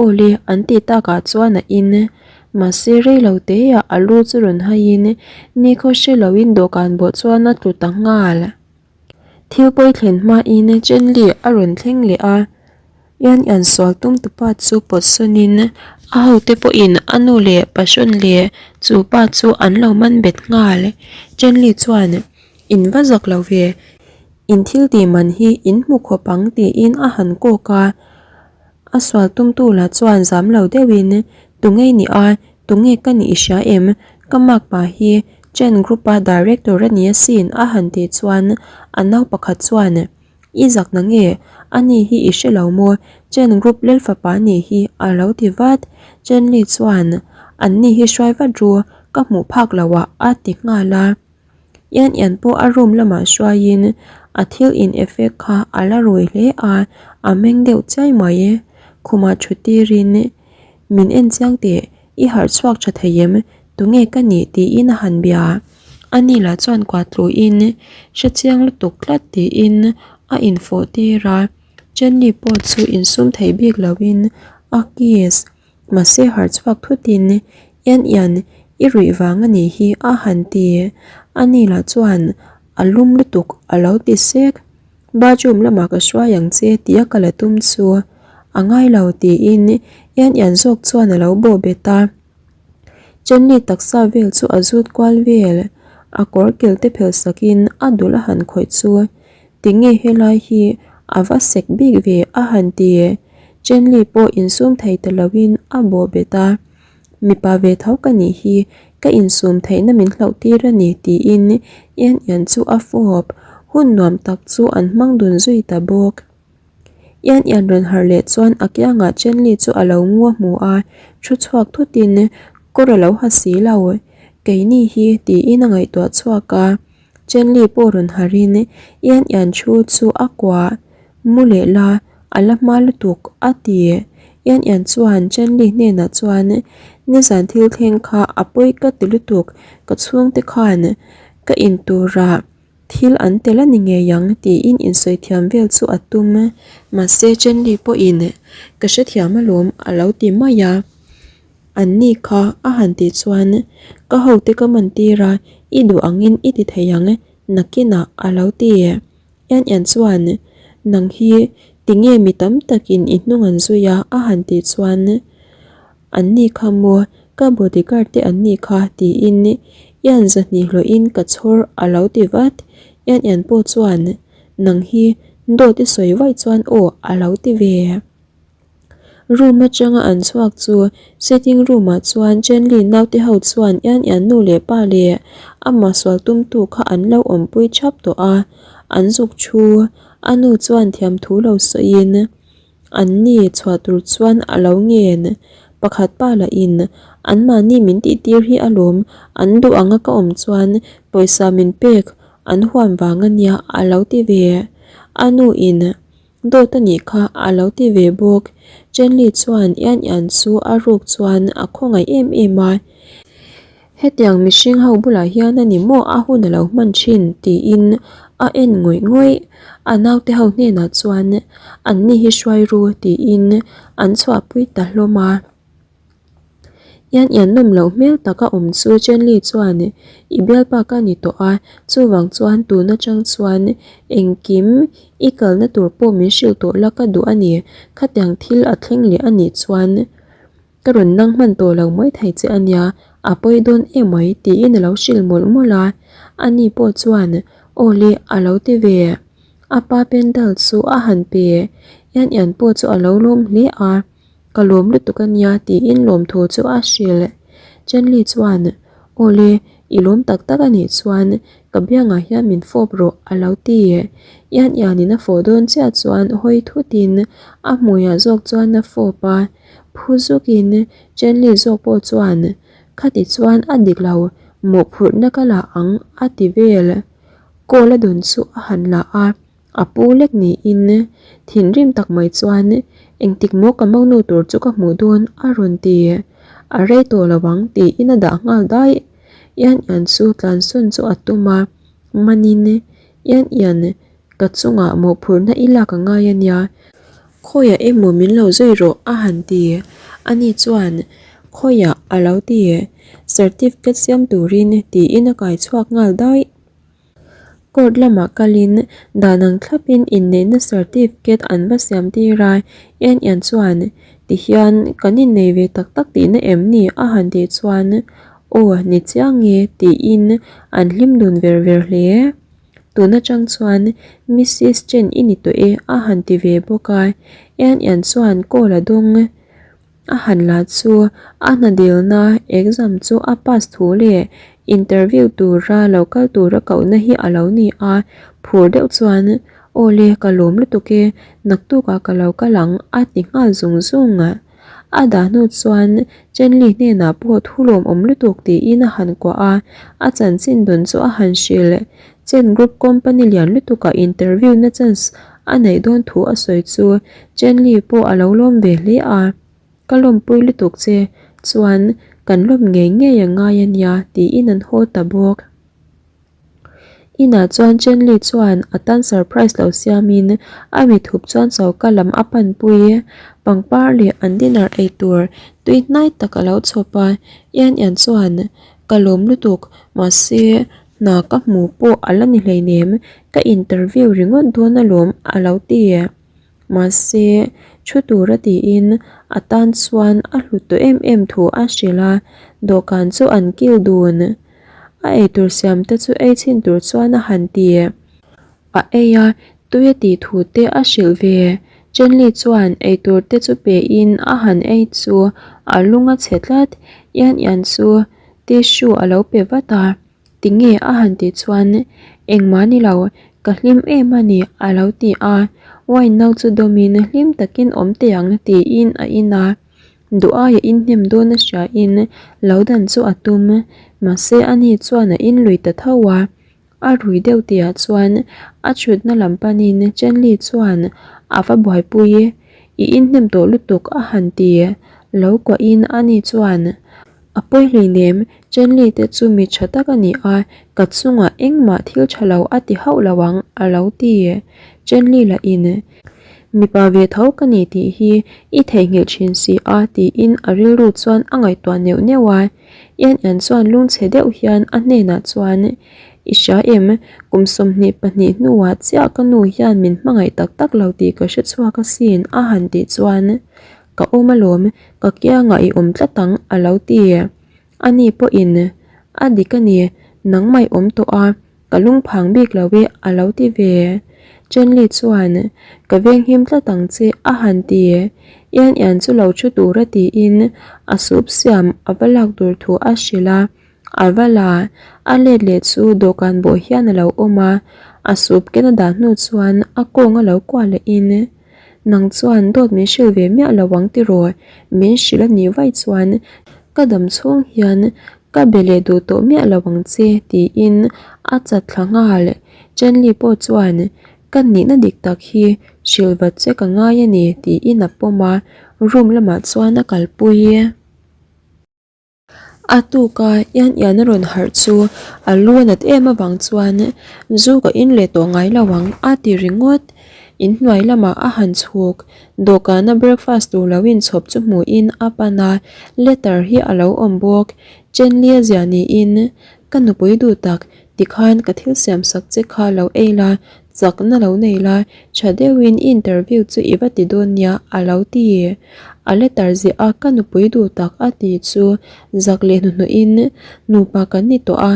Aw le, an tih takah chuan a in. Mahse rei lo teah a lu chu rawn haiin nikhaw hre loin dawhkan bawh chuan a tlu ta nghal. Thil pawi thlen hmain Chenli a rawn thleng leh a, Yan Yan sual tum tupa chu pawt sawnin a hote pawhin a nu leh pahrawn leh chu pa chu an lo man bet nghal. Chenli chuan, In va zak lo ve, in thil tih man hi in hmu khawp ang tiin a han kawk a. A sual tumtu lah chuan zam lo deuhin, Tunge i nih a, tunge ka nih i hria em? Ka makpa hi Chen Group-a director a ni asin a han tih chuan a nau pakhat chuan, I zak na nge? Ani hi i hre lo maw? Chen Group Lalfapa nih hi a lo ti vat. Chen Li chuan, Anni hi hruai vat ru, ka hmuh phak lo ah a ti nghal a. Ian Ian pawh a room lamah hruaiin a thil in effect kha a la rui hle a, a meng deuh chiai mai. Khumah thut tirin, Min en chiang teh, i harh chhuak tha thei em? Tunge ka nih? tiin a han bia. Ani lah chuan kuah tluin, Hre chiang lutuk tlat tiin a infawh tir a. Jenny pawh chu insum thei bik loin a kiss. Mahse harh chhuak thutin, Ian Ian, i ruih vang a nih hi a han ti. Ani lah chuan a lum lutuk a lo ti sek. Bathroom lamah ka hruai ang che tia ka la tum chu a ngai lo tiin Ian Ian zawk chuan a lo bawh bet a. Jenny taksa vel chu a zut kual vel. A kawr kel te phel sakin a dul a han khawih chu Tinge helai hi a va sek bik ve a han ti. Chenli pawh insum thei ta loin a bawh bet a, Mipa ve tho ka nih hi, ka insum theihna min hlauh tir a ni tiin Ian Ian chu a fawp. Hun nuam tak chu an hmang dun zui ta bawk. Ian Ian rawn harh leh chuan a kiangah Chenli chu a lo ngu a hmu a, thu chhuak thutin kawr a lo ha si lo. Keini hi tiin a ngaihtuah chhuak a. Chenli pawh rawn harhin Ian Ian thu chu a kuah mu leh la, a la hma lutuk a ti. Ian Ian chuan Chenli hnenah chuan nizan thil thleng kha a pawi ka ti lutuk, ka chhungte khan ka in turah thil an tel a ni ngei ang tiin insawi thiam vel chu a tum. Mahse Chenli pawhin ka hrethiam alawm a lo ti mai a. An ni kha a han tih chuan ka hote ka man tir a, i duh angin i ti thei ang nakinah a lo ti. Ian Ian chuan nang hi tinge mi tam takin i hnung an zui a a han tih chuan an ni kha maw ka bodyguard te an ni kha tiin Ian zahnih hlawhin ka chhawr a lo ti vat. Ian Ian pawh chuan nang hi dawt i sawi vaih chuan aw a lo ti ve. Room atanga an chhuak chu sitting room ah chuan Chenli naute ho chuan Ian Ian nu leh pa leh amah sual tumtu kha an lo awmpui thap tawh a, an zuk thu a nu chuan thiamthu lo sawiin an ni chhuah tur chuan a lo ngen. Pakhat pa lahin anmahni min tih tir hi alawm an duh anga ka awm chuan pawisa min pek an huam vang ania a lo ti ve. A nu in Dawt a nih kha a lo ti ve bawk. Chenli chuan Ian Ian chu a ruk chuan a khawngaih em em a, Hetiang mihring ho bulah hian a ni maw a hun a lo hman thin tiin a en ngawih ngawih. A naute ho hnenah chuan an ni hi hruai ru tiin an chhuahpui ta hlawm a. Ian ian nawm loh hmel taka awm chu Chenli chuan i bialpa ka ni tawh a, chuvang chuan tun atang chuan engkim i kalna tur pawh min hrilh tawh la ka duh a ni, khatiang thil a thleng leh a nih chuan ka rawn nang hman tawh lo mai thei che a nia, a pawi dawn emai tiin a lo hrilh mawlh mawlh a, ani pawh chuan aw le a lo ti ve. A pa pendal chu a han pe, Ian ian pawh chu a lo lawm hle a. Ka lawm lutuk a nia tiin lawmthu chu a hrilh. Chenli chuan, Awle, i lawm tak tak a nih chuan ka biangah hian min fawp rawh a lo ti. Ian Ianin a fawh dawn chiah chuan hawi thutin a hmuiah zawk chuan a fawp a. Phu zukin Chenli zawk pawh chuan, Khati chuan a dik lo, mawhphurhna ka la ang a ti vel. Call a dawn chu a han la a. A pu lek niin thinrim tak mai chuan engtik maw ka monu tur chu ka hmuh dawn a rawn ti. A rei tawh lo ang tiin a dah nghal daih. Ian Ian chu tlansawn chu a tum a, manin Ian Ian ka chungah mawhphurhna i lak a ngai a nia, khawiah emaw min lo zui rawh a han ti. Ani chuan khawiah a lo ti, certificate siam turin tiin a kai chhuak nghal daih. Court lamah kalin dan ang thlapin inneihna certificate an va siam tir a, Ian Ian chuan tihian kan innei ve tak tak tihna em ni a han tih chuan aw ni chiang e tiin an hlim dun ver ver hle. Tun atang chuan Missis Chen i ni tawh e a han ti ve bawk a, Ian Ian chuan call a dawng. A han la chu a hna dilna exam chu a pass thu leh interview tura lo kal tura kohna hi a lo ni a, phur deuh chuan Aw le ka lawm lutuk e, naktukah ka lo kal ang a ti nghal zung zung. A dah hnu chuan Chenli hnenah pawh thu lawmawm lutuk tiin a han kuah a, a chanchin dawn chu a han hrilh. Chen Group company lian lutukah interview na chance A neih dawn thu a sawi chu Chenli pawh a lo lawm ve hle a, Ka lawmpui lutuk che, chuan kan lawm ngei ngei a ngai a nia tiin an haw ta bawk. Inah chuan Chenli chuan a tan surprise lo siamin a mithup chuan choka lam a panpui. Pangpar leh an dinner ei tur tui hnai tak a lo chhawp a, Ian Ian chuan Ka lawm lutuk, mahse hna ka hmu pawh a la ni hleinem, ka interview ringawt dawn alawm a lo ti. Mahse, thu tura tiin a tan chuan a hlut tawh em em thu a hrilh a, dawhkan chu an kil dun. A eitur siam te chu ei chhin tur chuan a han ti. A ei a, tui a tih thu te a hrilh ve. Chenli chuan eitur te chu pe in a han ei chu a lung a chhe tlat. Ian Ian chu tissue a lo pe vat a, tinge a han tih chuan engmah ni lo, ka hlim em a ni a lo ti a. Wine no chu dawm in hlim takin awm teh ang tiin a in a. Duh aia inhnem dawn a hria in lo dan chu a tum. Mahse ani chuan a in lui ta tho a. A rui deuh tihah chuan a chhutna lam panin Chenli chuan a va buaipui i, I inhnem tawh lutuk a han ti. Lo kuahin ani chuan, A pawi hleinem, Chenli te chu mi tha tak a ni a, ka chungah engmah thil tha lo a ti hauh lo ang a lo ti. Chenli lahin, Mipa ve tho ka ni tih hi i theihnghilh thin si a tiin a rilru chuan a ngaihtuah neuh neuh a. Ian Ian chuan lungchhe deuh hian a hnenah chuan, I hria em, kum 22 hnuah chiah ka nu hian min hmangaih tak tak lo tih ka hre chhuak asin a han tih chuan, Ka awm alawm, ka kiangah i awm tlat ang a lo ti. Ani pawhin, A dik a ni, nangmah i awm tawh a, Ka lungphang bik lo e a lo ti ve. Chenli chuan, Ka venghim tlat ang che a han ti. Ian Ian chu lo thu tura tiin a soup siam a va lak tur thu a hrilh a. A va la, a let leh chu dawhkan bawh hian a lo awm a. A soup ken a dah hnu chuan a kawng a lo kuah lehin, Nang chuan dawt min hrilh ve miah lo ang tiraw? Min hrilh a nih vaih chuan ka dam chhung hian Ka be leh duh tawh miah lo ang che tiin a chat thla nghal. Chenli pawh chuan ka nihna dik tak hi hrilh vat che ka ngai a ni tiin a pawm a, room lamah chuan a kalpui. A tuk a Ian Ian a rawn harh chu a lu a nat em avang chuan zu ka in leh tawh ngai lo ang a ti ringawt. Inhnuai lamah a han chhuk. Dawhkana breakfast tur lo inchhawp chu hmuhin a pan a, letter hi a lo awm bawk. Chenlia zia niin, Ka nupui duh tak, tikhan ka thil siam sak che kha lo ei la, chakna lo nei la, tha deuhin i interview chu i va ti dawn nia a lo ti. A letter ziah a ka nupui duh tak a ti chu zak leh hnuhnawhin, Nupa kan ni tawh a,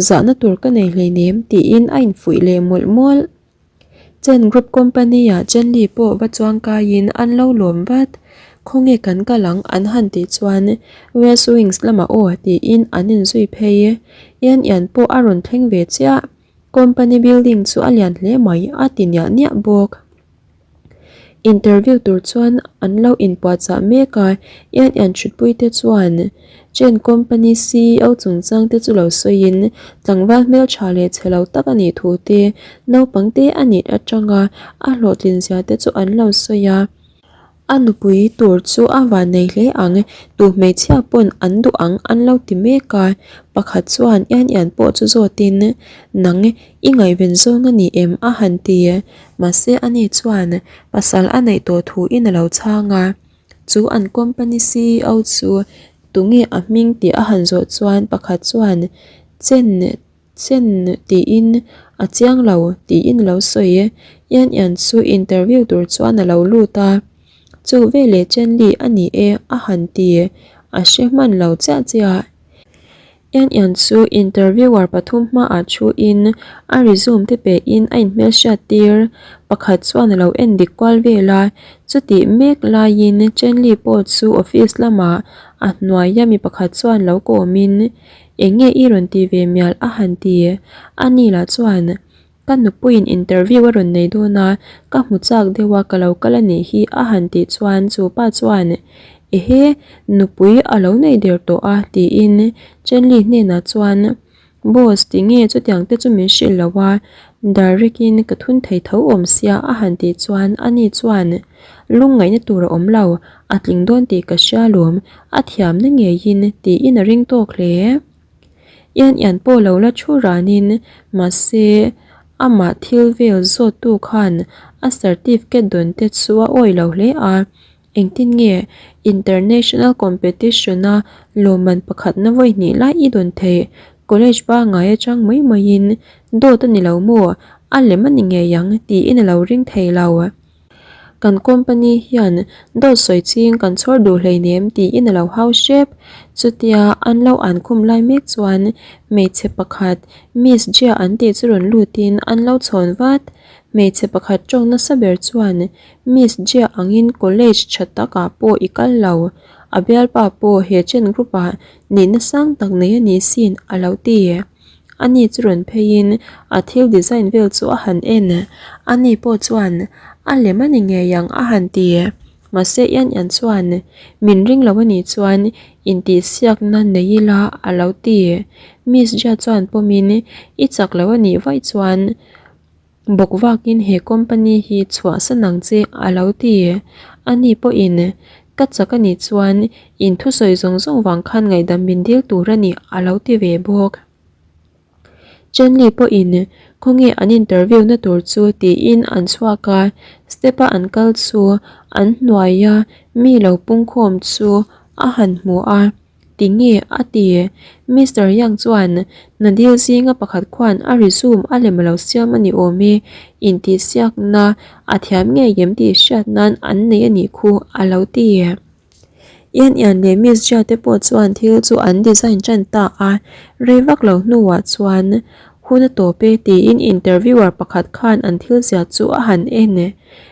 zahna tur ka nei hleinem tiin a infuih leh mawlh mawlh. Chen Group Company ah Chenli pawh va chuang kaiin an lo lawm vat. Khawnge kan kal ang an han tih chuan West Wings lamah aw tiin an inzui phei. Ian Ian pawh a rawn thleng ve chiah. Company building chu a lian hle mai a ti niah niah bawk. Interview tur chuan an lo inpuahchah mek a, Ian Ian thutpui te chuan Chen Company ceo chungchang te chu lo sawiin tlangval hmeltha leh chhe lo tak a nih thu te, naupang te a nih atanga a hlawhtlin zia te chu an lo sawi a. A nupui tur chu a van nei hle ang, tu hmeichhia pawn an duh ang an lo ti mek a, pakhat chuan Ian Ian pawh chu zawtin, Nang i ngaihven zawng a ni em? a han ti. Mahse ani chuan pasal a neih tawh thu in a lo chhang a, chu an company ceo chu tunge a hming tih a han zawh chuan pakhat chuan Chen. Chen tiin a chiang lo tiin a lo sawi. Yan Yan chu interview tur chuan a lo lut a. Chu veleh Chen Li a ni e a han ti. A hre hman lo chiah chiah. Yan Yan chu interviewer pathum hmaah thuin a resume te pehin a inhmelhriat tir. Pakhat chuan a lo en dik kual vel a. Chutih mek laiin Chen Li pawh chu office lamah a hnuaia mi pakhat chuan lo kawmin Eng nge i rawn ti ve mial a han ti? Ani lah chuan, Ka nupuiin interview a rawn nei dawn a, ka hmu chak deuh a ka lo kal a nih hi a han tih chuan chu pa chuan, Ehe, nupui a lo nei der tawh a tiin Chenli hnenah chuan, Boss, tinge chutiang te chu min hrilh lo a, direct in ka thun thei tho awm sia a han tih chuan ani chuan, Lungngaihna tur a awm lo, a tling dawn tih ka hria lawm, a thiamna ngeiin tiin a ring tawk hle. Ian ian pawh lo la thu ranin mahse amah thil vel zawttu khan a certificate dawn te chu a awih lo hle a, engtin nge international competition a lawmman pakhatna vawi hnih lai i dawn theih, college pangngai atang mai maiin dawt a ni lo maw, a lem a ni ngei ang tiin a lo ring thei lo. Kan company hian dawt sawi ching kan chhawr duh hleinem tiin a lo hau hrep. Chutia an lo an khum lai mek chuan hmeichhe pakhat Miss Jia an tih chu rawn lutin an lo chhawn vat. Hmeichhe pakhat tawng nasa ber chuan Miss Jia angin college tha takah pawh i kal lo, a bialpa pawh he chen group ah nihna sang tak nei a ni sin a lo ti. Ani chu rawn pheiin a thil design vel chu a han en. Ani pawh chuan a lem a ni ngei ang a han ti. Mahse Ian Ian chuan min ring lo a nih chuan intihsiakna nei ila a lo ti. Miss Jia chuan pawmin i chak lo a nih vaih chuan Bawk vakin he company hi chhuahsan ang che a lo ti. Ani pawhin ka chak a nih chuan in thusawi zawng zawng vang khan ngaihdam min dil tur a ni a lo ti ve bawk. Chenli pawhin khawnge an interview na tur chu tiin an chhuak a, step a an kal chu an hnuaia mi lo pungkhawm chu a han hmu a. Tinge? a ti. Mister Yang chuan Nadil zinga pakhat khuan a resume a lem lo siam a ni awm e, intihsiakna a thiam ngei em tih hriat nan an nei a nih khu a lo ti. Ian Ian leh Miss Jia te pawh chuan thil chu an design tan ta a, rei vak lo hnuah chuan hun a tawp e tiin interviewer pakhat khan an thil ziah chu a han en.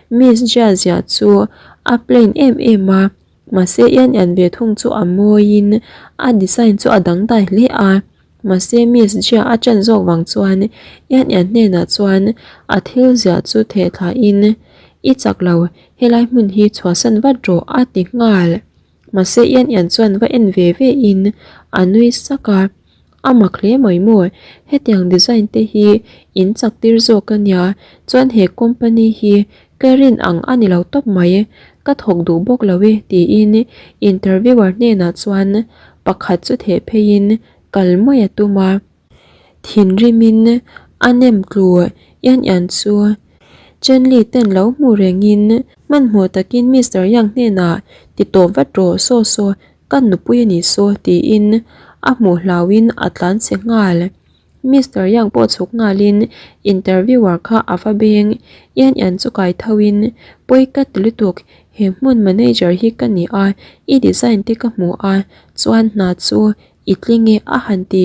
Miss Jia ziah chu a plain em em a. Mahse Ian Ian ve thung chu a mawiin a design chu a dangdai hle a, mahse Miss Jia a ṭan zawk vang chuan Ian Ian hnenah chuan a thil ziah chu theh thlahin I chak lo, helai hmun hi chhuahsan vat rawh a ti nghal. Mahse Ian Ian chuan va en ve ve in a nui sak a, A mak hle mai maw, hetiang design te hi in chak tir zawk a nia, chuan he company hi ka rin ang a ni lo tawp mai, ka thawk duh bawk lo e tiin interviewer hnenah chuan pakhat chu theh pheiin kal mai a tum a, thinrimin a nem tlu ian ian chu Chenli ten lo hmu rengin hmanhmawh takin Mister Yang hnenah ti tawp vat rawh saw saw Ka nupui a nih saw tiin a hmuh hlauhin a tlan che nghal. Mister Yang pawh chhuk nghalin interviewer kha a va beng. Ian Ian chu kai thoin, Pawi ka ti lutuk, he hmun manager hi ka ni a, i design te ka hmu a, chuan hna chu i tling e a han ti.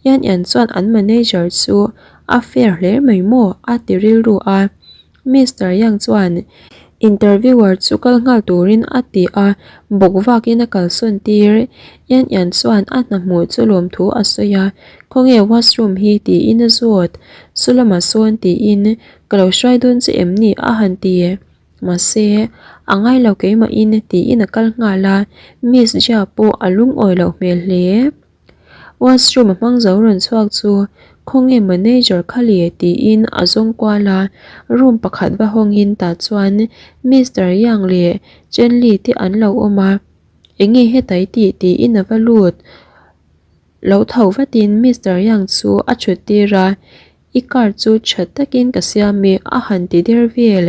Ian Ian chuan an manager chu a fair hle mai maw a ti rilru a. Mister Yang chuan interviewer chu kal nghal turin a ti a, bawk vakin a kalsawn tir. Ian Ian chuan a hna hmuh chu lawmthu a sawi a, Khawnge washroom hi? tiin a zawt. Saw lamah sawn tiin, Ka lo hruai dawn che em ni? a han ti. Mahse, a ngai lo keimahin tiin a kal nghal a, Miss Jia pawh a lungawi loh hmel hle. Washroom a hmang zo rawn chhuak chu khawnge manager kha le tiin a zawng kual a, room pakhat va hawngin tah chuan Mister Yang leh Chen Li te an lo awm a, enge heta i tih tiin a va lut lo tho vatin Mister Yang chu a thut tir a, I car chu tha takin ka siam e a han ti der vel.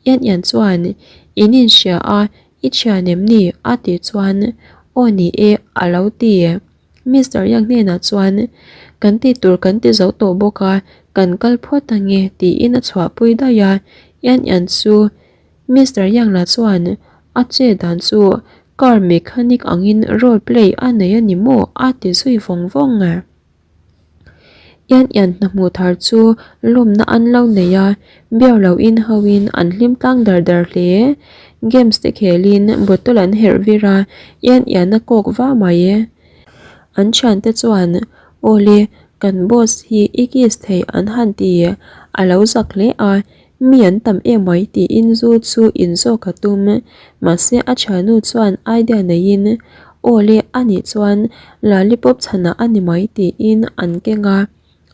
Ian Ian chuan in inhria a, i thian em ni? a tih chuan aw ni e a lo ti. Mister Yang hnenah chuan, Kan tih tur kan ti zo tawh bawk a, kan kal phawt ange tiin a chhuahpui daih a, Yan Yan chu Mister Yang lah chuan a che dan chu car mechanic angin role play a nei a ni maw a ti zui vawng vawng a. Yan Yan hna hmuh thar chu lawmna an lo nei a, beer lo in ho in an hlim tlang dar dar hle. Games te khelin bottle an herh vir a, Yan Yan a kawk va mai. An thiante chuan, Awle, kan boss hi i kiss thei an han ti, a lo zak hle a, mi an tam emai tiin zu chu in zawk a tum. Mahse a thiannu chuan idea neiin, Awle, anih chuan lollipop chhanah a ni mai tiin an keng a.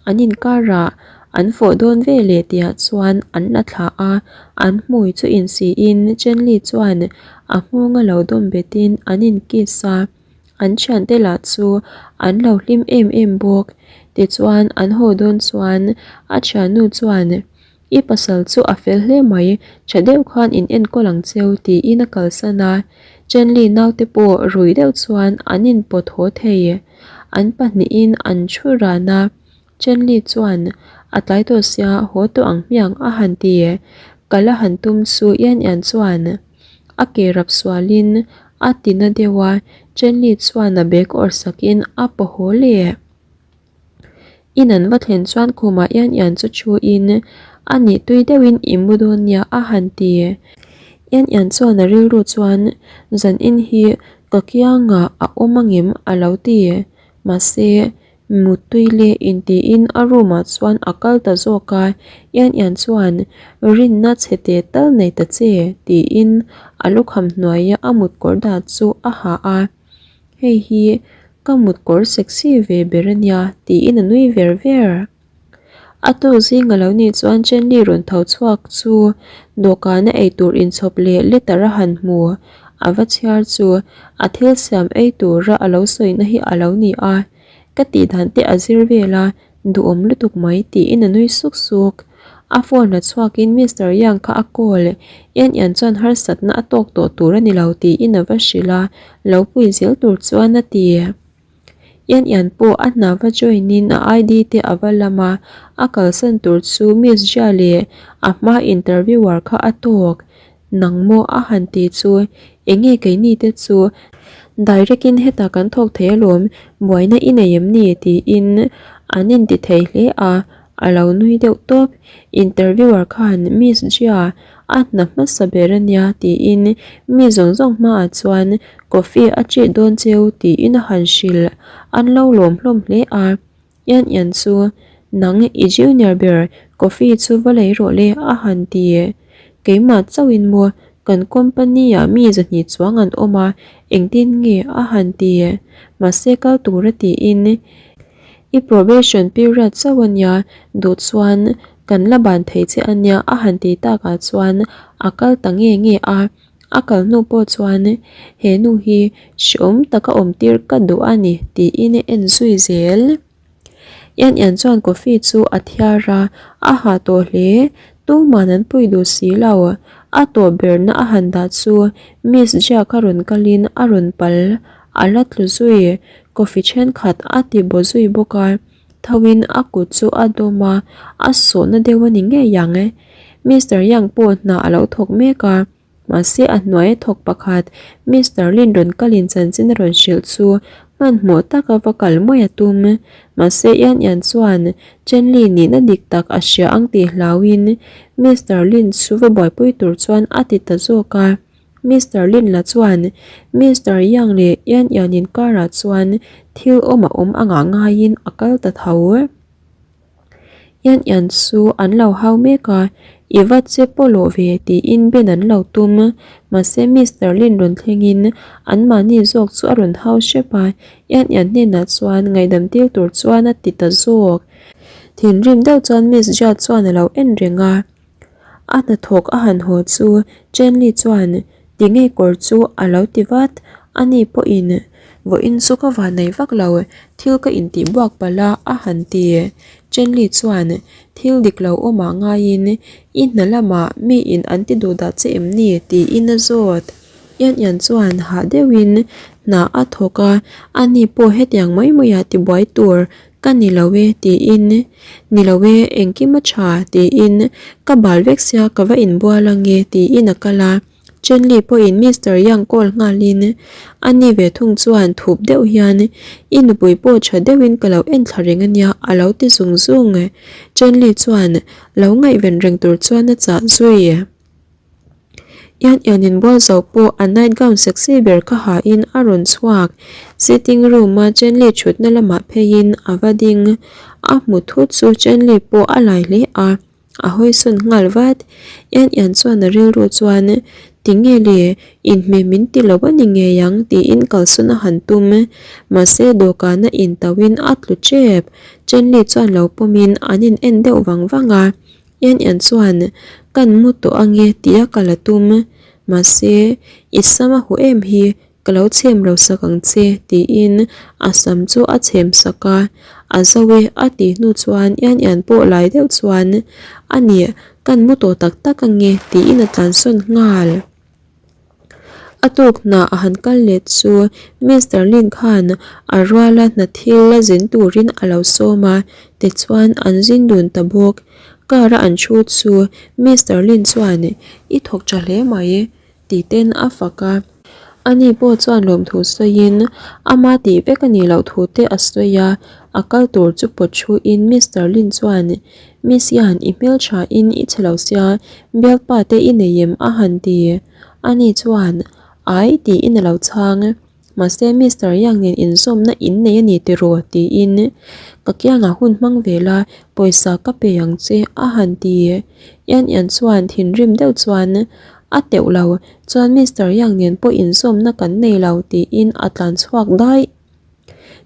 An inkarah an fawh dawn ve leh tihah chuan an la thlah a, an hmui chu insiin Chenli chuan a nghawng a lo dawm betin an inkiss a. An thiante lah chu an lo hlim em em bawk. Tichuan an haw dawn chuan a thiannu chuan, I pasal chu a fel hle mai, tha deuh khan in enkawl ang cheu tiin a kalsan a. Chenli naute pawh rui deuh chuan an inpawt haw thei. An pahnihin an thu ran a, Chenli chuan a tlai tawh sia haw tawh ang hmiang a han ti. Kal a han tum chu Yan Yan chuan a ke rap sualin a ti na deuh a, Chenli chuan a bag awrh sakin a paw haw leh. In an va thlen chuan khumah Yan Yan chu thu in a nih tui deuhin i mu dawn nia a han ti. Yan Yan chuan a rilru chuan zan in hi ka kiangah a awm angem a lo ti. Mahse Muttui leh intiin a room ah chuan a kal ta zawk a, Yan Yan chuan rinna chhe teh tal nei ta che tiin a lukham hnuaia a mutkawr dah chu a ha a, Hei hi ka mutkawr sexy ve ber a nia tiin a nui ver ver. A tuk zing a lo nih chuan Chenli rawn tho chhuak chu dawhkana eitur inchhawp leh letter a han hmu. A va chhiar chu a thil siam ei tura a lo sawina hi a lo ni a, ka tih dan te a zir vel a, duhawm lutuk mai tiin a nui suk suk. A phone la chhuakin Mister Yang kha a call, Yan Yan chuan harsatna a tawk tawh tur a ni lo tiin a va hrilh a, lo pui zel tur chuan a ti. Yan Yan pawh a hna va join in a ID te a va lam a, a kalsan tur chu Miss Jia leh a hma interviewer kha a tawk. Nang maw a han ti chu enge keini te chu direct in hetah kan thawk thei alawm, buaina i nei em ni tiin an inti thei hle a, A lo nui deuh tawp. Interviewer khan Miss Jia a hna hmasa ber a nia tiin mi zawng zawng hmaah chuan coffee a treat dawn cheu tiin a han hrilh. An lo lawm hlawm hle a. Yan Yan chu nang i junior ber coffee chu va lei rawh le a han ti. Keimah chauhin maw kan company ah mi zahnih chuang an awm a engtin nge a han ti. Mahse kal tura tiin I probation period chauh a nia, duh chuan kan la ban thei che a nia a han ti takah chuan a kal ta nge nge a, a kal hnu pawh chuan he nu hi hreawm taka awm tir ka duh a ni tiin a en zui zel. Yan Yan chuan coffee chu a thiar a, a ha tawh hle, tuman an pui duh si lo, a tawp berna a han dah chu Miss Jia kha rawn kalin a rawn pal A la tlu zui, coffee thenkhat a ti baw zui bawk a, thoin a kut chu a dawm a, a sawhna deuh a ni ngei ang e. Mister Yang pawh hna a lo thawk mek a, mahse a hnuaia thawk pakhat Mister Lin rawn kalin chanchin a rawn hrilh chu hmanhmawh taka va kal mawi a tum. Mahse Yan Yan chuan Chen Li nihna dik tak a hria ang tih hlauin Mister Lin chu va buaipui tur chuan a ti ta zawk a. Mister Lin la chuan Mister Yang leh Yan Yan inkarah chuan thil awm a awm angah ngaiin a kal ta tho. Yan Yan chu an lo hau mek a, I va che pawlawh ve tiin ben an lo tum. Mahse Mister Lin rawn thlengin anmahni zawk chu a rawn hau hrep a, Yan Yan hnenah chuan ngaihdam tir tur chuan a ti ta zawk. Thinrim deuh chuan Miss Jia chuan a lo en reng a. A hnathawk a han haw chu Chenli chuan ti ngei kawr chu a lo ti vat, ani pawhin vawiin chu ka van nei vak lo, thil ka intih buak palh a a han ti. Chenli chuan thil dik lo awmah ngaiin i hna lamah miin an ti duh dah che em ni tiin a zawt. Yan Yan chuan hah deuhin hna a thawk a, ani pawh hetiang mai maiah tibuai tur ka ni lo e tiin, Ni lo e, engkim a tha tiin ka bal vek sia ka va inbual ange tiin a kal a. Chen Li pawhin Mister Yang call nghalin ani ve thung chuan thup deuh hian I nupui pawh tha deuhin ka lo en thla reng ania a lo ti zung zung. Chen Li chuan lo ngaihven reng tur chuan a chah zui. Ian Ian in bual zo pawh a night gown sexy ber kha hain a rawn chhuak. Sitting room a Chen Li thutna lamah pheiin a va ding. A hmu thut chu Chen Li pawh a lai hle a. A hawisawn nghal vat. Ian Ian chuan a rilru chuan, Tinge le, inhmeh min ti lo a ni ngei ang tiin kalsawn a han tum. Mahse dawhkana intauhin a tlu tep. Chen Li chuan lo pawmin an in en deuh vang vang a. Ian Ian chuan, Kan mu tawh ange tia kal a tum. Mahse, i sam a huh em hi, Ka lo chhem lo sak ang che, tiin a sam chu a chhem sak a. A zo e, a tih hnu chuan Ian Ian pawh lai deuh chuan, A nih, kan mu tawh tak tak ange, tiin a tlansawn nghal. A tuk hna a han kal let chu Mister Lin khan a ruala hna thil la zin turin a lo sawm a, tichuan an zin dun ta bawk. Car a an thu chu Mister Lin chuan, I thawk tha hle mai, Ti ten a fak a. Ani pawh chuan lawmthu sawiin ama tih vek a nih loh thu te a sawi a, a kal tur chu pawt thuin Mister Lin chuan, Miss hian i hmeltha in i chhe lo sia, bialpa te i nei em a han ti. Ani chuan, Ai tiin a lo chhang. Mahse Mister Yang nen inzawmna in nei a ni tiraw? tiin ka kiangah hun hmang ve la, pawisa ka pe ang che a han ti. Yan Yan chuan thinrim deuh chuan a teuh lo, chuan Mister Yang nen pawh inzawmna kan nei lo tiin a tlan chhuak daih.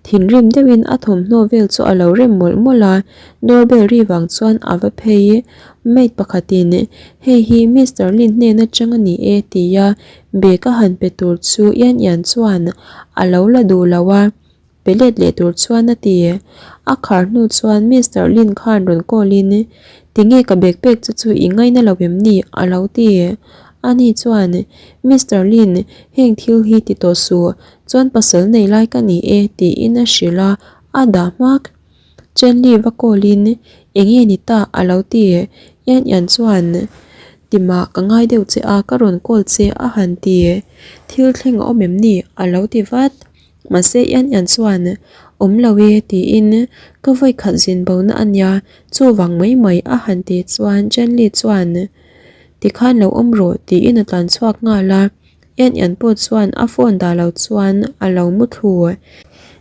Thinrim deuhin a thawmhnaw vel chu a lo rem mawlh mawlh a, doorbell ri vang chuan a va phei. Maid pakhatin, Hei hi Mister Lin hnen atang a ni e tia bag a han pe tur chu Ian Ian chuan a lo la duh lo a, pe let leh tur chuan a ti. A khar hnu chuan Mister Lin khan rawn call in, Tinge ka bag pek che chu i ngaina lo em ni? a lo ti. Ani chuan, Mister Lin, heng thil hi ti tawh suh, Chuan pasal nei lai ka ni e tiin a hrilh a, a dah hmak. Chenli va call in enge ni ta a lo ti. Ian Ian chuan Timah ka ngai deuh che a ka rawn call che a han ti. Thil thleng a awm em ni a lo ti vat. Mahse Ian Ian chuan awm lo e tiin ka vawi khat zin bo na a nia chuvang mai mai a han ti chuan Chenli chuan tikhan lo awm rawh tiin a tlan chhuak nghal a. En en pawh chuan a phone dah lo chuan a lo mu thlu.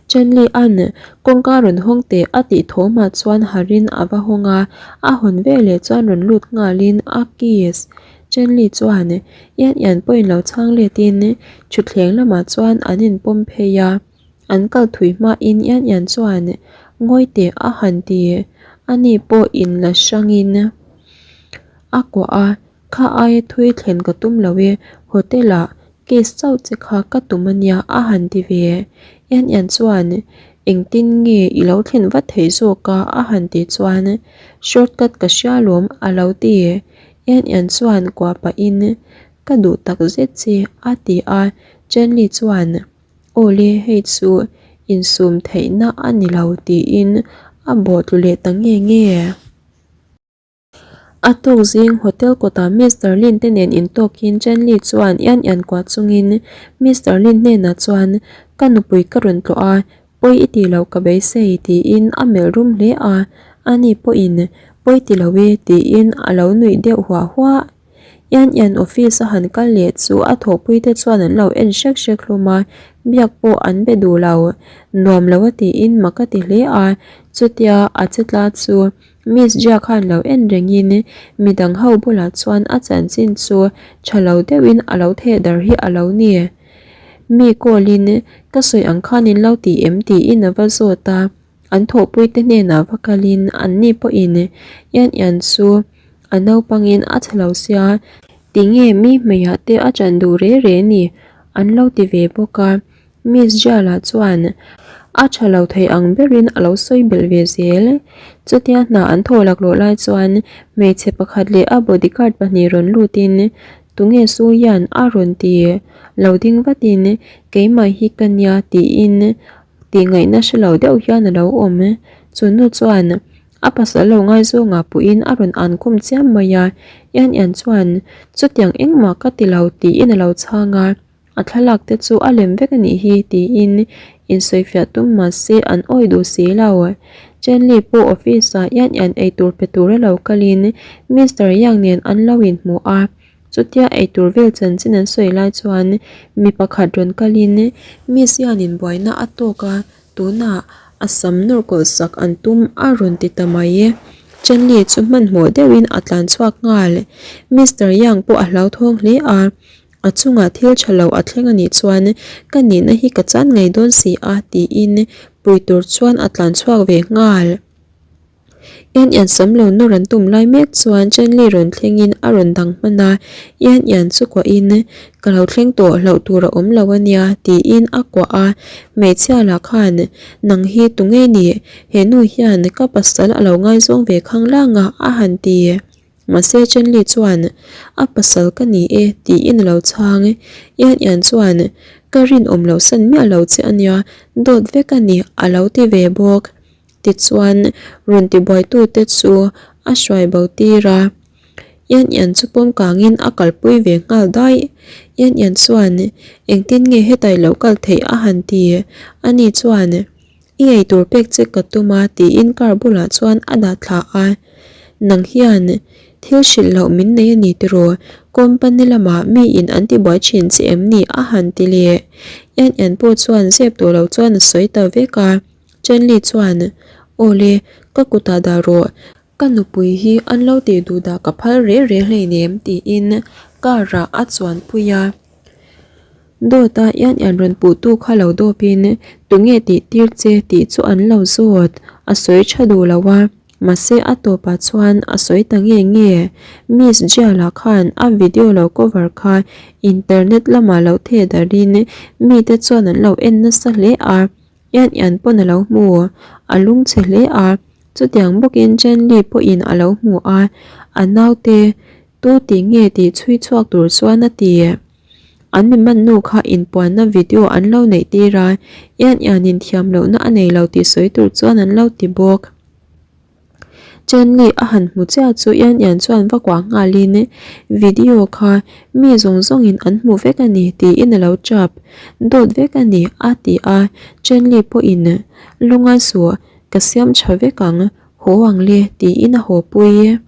Chenli an kawngka rawn hawng teh a tih thawmah chuan harin a va hawng a, a hawn veleh chuan rawn lut nghalin a kiss. Chenli chuan en en pawhin lo chhang letin thutthleng lamah chuan an inpawm phei a, an kal thui hmain en en chuan ngawi teh a han ti. Ani pawh inla hrangin a kuah a. Kha aia thui thlen ka tum lo e, hotel ah case chauh che kha ka tum a nia a han ti ve. Ian Ian chuan engtin nge i lo thlen vat theih zawk a a han ti chuan shortcut ka hria lawm a lo ti. Ian Ian chuan kuah pahin ka duh tak zet che a ti a, Chenli chuan aw le hei chu insum theihna a ni lo tiin a bawh tlu leh ta nge nge. A tuk zing hotel kawtah Mister Lin te nen intawkin Chen Li chuan Ian Ian kuah chungin Mister Lin hnenah chuan ka nupui ka rawn tlawh a, pawi i tih loh ka beisei tiin a melh rum hle a, ani pawhin pawi ti lo e tiin a lo nuih deuh huah huah. Ian Ian office a han kal leh chu a thawhpui te chuan an lo en hrek hrek hlawm a, biak pawh an be duh lo. Nuam lo a tiin mak a ti hle a, chutia a che tla chu Miss Jia khan lo en rengin midang ho bulah chuan a chanchin chu tha lo deuhin a lo theh dar hi a lo ni. Mi call in ka sawi ang khan in lo ti em tiin a va zawt a, an thawhpui te hnenah va kalin an ni pawhin Ian Ian chu a naupangin a chhe lo sia tinge mi hmeiah te a chan duh re re ni an lo ti ve bawk a. Miss Jala chuan a tha lo thei ang berin a lo sawi belh ve zel. Chutia hna an thaw laklawh lai chuan hmeichhe pakhat leh a bodyguard pahnih rawn lutin Tunge Su Yan a rawn ti? Lo ding vatin, Keimah hi ka nia tiin tih ngaihna hre lo deuh hian a lo awm. Chu nu chuan a pasal lo ngaizawngah puiin a rawn an khum chiam mai a, Yan Yan chuan, Chutiang engmah ka ti lo tiin a lo chhang a. A thlalak te chu a lem vek a nih hi tiin insawifiah tum mah se an awih duh si lo. Chen Li pawh office ah Yan Yan eitur pe tura lo kalin Mister Yang nen an lo inhmu a, chutia eitur vel chanchin an sawi lai chuan mi pakhat rawn kalin Miss Yan in buaina a tawk a, tunah a sam nawr kawlh sak an tum a rawn ti ta mai. Chen Li chu hmanhmawh deuhin a tlan chhuak nghal. Mister Yang pawh a hlauthawng hle a. A chungah thil tha lo a thleng a nih chuan ka nihna hi ka chan ngei dawn si a tiin pui tur chuan a tlan chhuak ve nghal. Ian Ian sam lo nawr an tum lai mek chuan Chenli rawn thlengin a rawn dang hman a, Ian Ian chu kuahin ka lo thleng tawh hlauh tur a awm lo a nia tiin a kuah a, hmeichhia lah khan nang hi tu ngei ni he nu hian ka pasal a lo ngaizawng ve khang lang a a han ti. Mahse Chenli chuan, A pasal ka ni e, tiin a lo chhang. Ian Ian chuan, Ka rinawm loh san miah lo che a nia, dawt vek a ni, a lo ti ve bawk. Tichuan, rawn tibuaitute chu a hruai bo tir a. Ian Ian chu pawm kangin a kalpui ve nghal daih. Ian Ian chuan, Engtin nge hetai lo kal theih a han ti? Ani chuan, I eitur pek che ka tum a tiin car bulah chuan a dah thla a. Nang hian thil hrilh loh min nei a ni tiraw? Company lamah mi in an ti buai thin che em ni? a han ti leh. Ian Ian pawh chuan zep tawh lo chuan a sawi ta vek a. Chenli chuan, Awle, ka kutah dah rawh. Ka nupui hi an lo tih duh dah ka phal reh reh hleinem tiin car ah a chuanpui a. Dawta ian ian rawn puhtu kha lo dawpin tunge tih tir che tih chu an lo zawt, a sawi tha duh lo a, mahse a tawpah chuan a sawi ta nge nge. Miss Jiala khan a video lo cover kha internet lamah lo theh darhin mite chuan an lo en nasa hle a. Ian ian pawn a lo hmu, a lungchhe hle a, chutiang bawkin Chen Li pawhin a lo hmu a, a naute tu tih nge tih chhui chhuak tur chuan a ti. An mi man nu kha inpuanna video an lo neih tir a, Ian ian in thiam lohna a nei lo tih sawi tur chuan an lo ti bawk. Chenli a han hmu chiah chu Ian Ian chuan va kuah nghalin video kha mi zawng zawngin an hmu vek a ni tiin a lo tap dawt vek a ni a ti a, Chenli pawhin lungai suh ka siam tha vek ang haw ang le tiin a haw pui.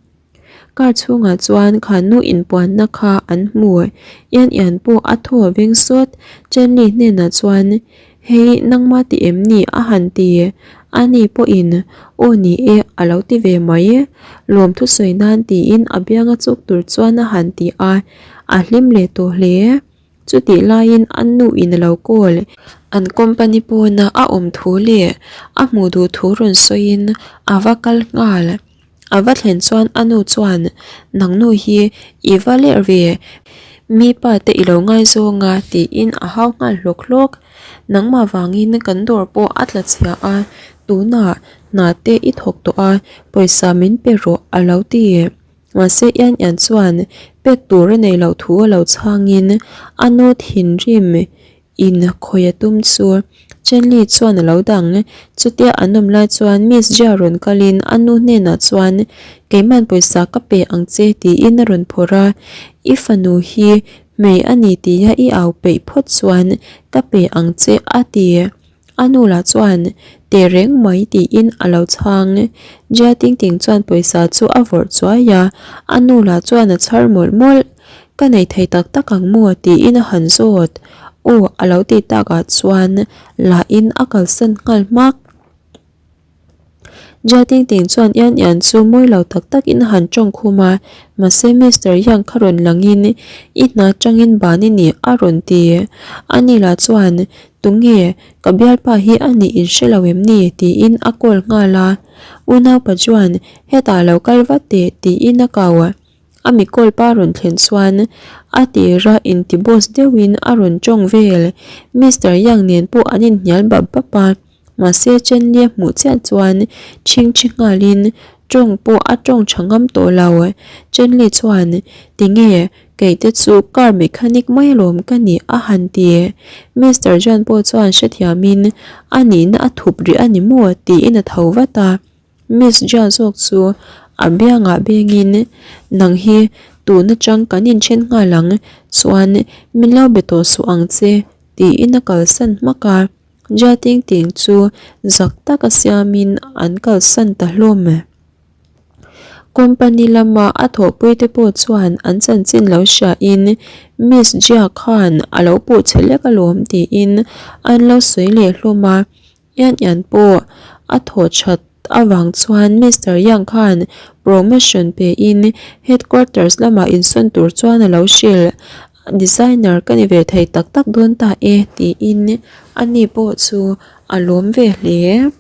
Car chhungah chuan khannu inpuanna kha an hmu. Ian Ian pawh a thaw a veng sawt. Chenli hnenah chuan, Hei, nangma ti em ni? a han ti. Ani pawhin, Aw ni e, a lo ti ve mai. Lawmthu sawi nan tiin a bianga chuk tur chuan a han ti a, a hlim leh tawh hle. Chutih laiin a nu in a lo call. An company pawna a awm thu leh a hmuh duh thu rawn sawiin a va kal nghal. A va thlen chuan a nu chuan, Nang nu hi i va lerh ve, mi pa te i lo ngaizawng a tiin a hau nghal hlawk hlawk. Nangmah vangin kan dawr pawh a tla chhia a, tunah hna te i thawk tawh a, pawisa min pe rawh a lo ti. Mahse Ian Ian chuan pek tur a nei loh thu a lo chhangin a nu thinrim in khawi a tum chu Chenli chuan a lo dang. Chutia an awm lai chuan Miss Jia rawn kalin a nu hnenah chuan Keiman pawisa ka pe ang che tiin a rawn phawrh a, I fanu hi hmei a ni tia i au peih phawt chuan ka pe ang che a ti. A nu lah chuan teh reng mai tiin a lo chhang. Jia Ting Ting chuan pawisa chu a vawrh chuai a, a nu lah chuan a chhar mawlh mawlh. Ka nei thei tak tak ang maw tiin a han zawt. Aw a lo tih takah chuan lahin a kalsan nghal hmak. Jia Ting Ting chuan Ian Ian chu mawi lo tak takin a han tawng khum a, mahse Mister Yang kha rawn langin i hna tangin ban i ni a rawn ti. Ani lah chuan Tunge ka bialpa hi a nih in hre lo em ni? tiin a call nghal a. Unaupa chuan hetah lo kal vat teh tiin a kau. A mi call pa rawn thlen chuan a tira inti boss deuhin a rawn tawng vel. Mister Yang nen pawh an inhnial bap bap a. Mahse Chenli a hmuh chiah chuan chhingchhi nghalin tawng pawh a tawng tha ngam tawh lo. Chenli chuan, Tinge? Kei te chu car mechanic mai alawm ka nih a han ti. Mister John pawh chuan hrethiamin a nihna a thup rih a ni maw tiin a tho vat a. Miss Jia zawk chu a biangah bengin nang hi tun atang kan inthen nghal ang chuan min lo be tawh suh ang che tiin a kalsan hmak a. Jia Ting Ting chu zak taka siamin an kalsan ta hlawm. Company lama a thawhpuite pawh chuan an chanchin lo hriain Miss Jia khan a lo puh che lek alawm tiin an lo sawi leh hlawm a, Yan Yan pawh a thawh that avang chuan Mister Yang khan promotion pein headquarters lamah insawn tur chuan a lo hrilh. Designer ka ni ve thei tak tak dawn ta e tiin ani pawh chu a lawm ve hle.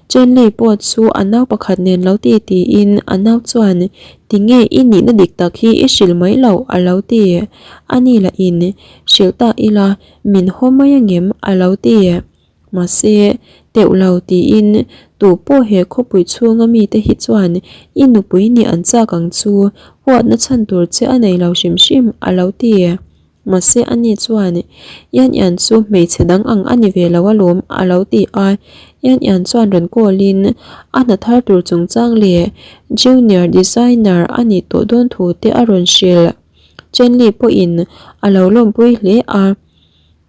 Chenley pawh chu a nau pakhat nen lo ti tiin a nau chuan tinge i nihna dik tak hi i hrilh mai loh a lo ti. A ni lah in hrilh ta ila min haw mai angem a lo ti. Mahse teuh lo tiin tu pawh he khawpui chhunga mite hi chuan i nupui nih an chak ang chu huatna chhan tur che a nei lo hrim hrim a lo ti. Mahse ani chuan, Yan Yan chu hmeichhe dang ang a ni ve lo alawm a lo ti a. Yan Yan chuan rawn call in a hna thar tur chungchang leh junior designer a nih tawh dawn thu te a rawn hrilh. Chen Li pawhin a lo lawmpui hle a,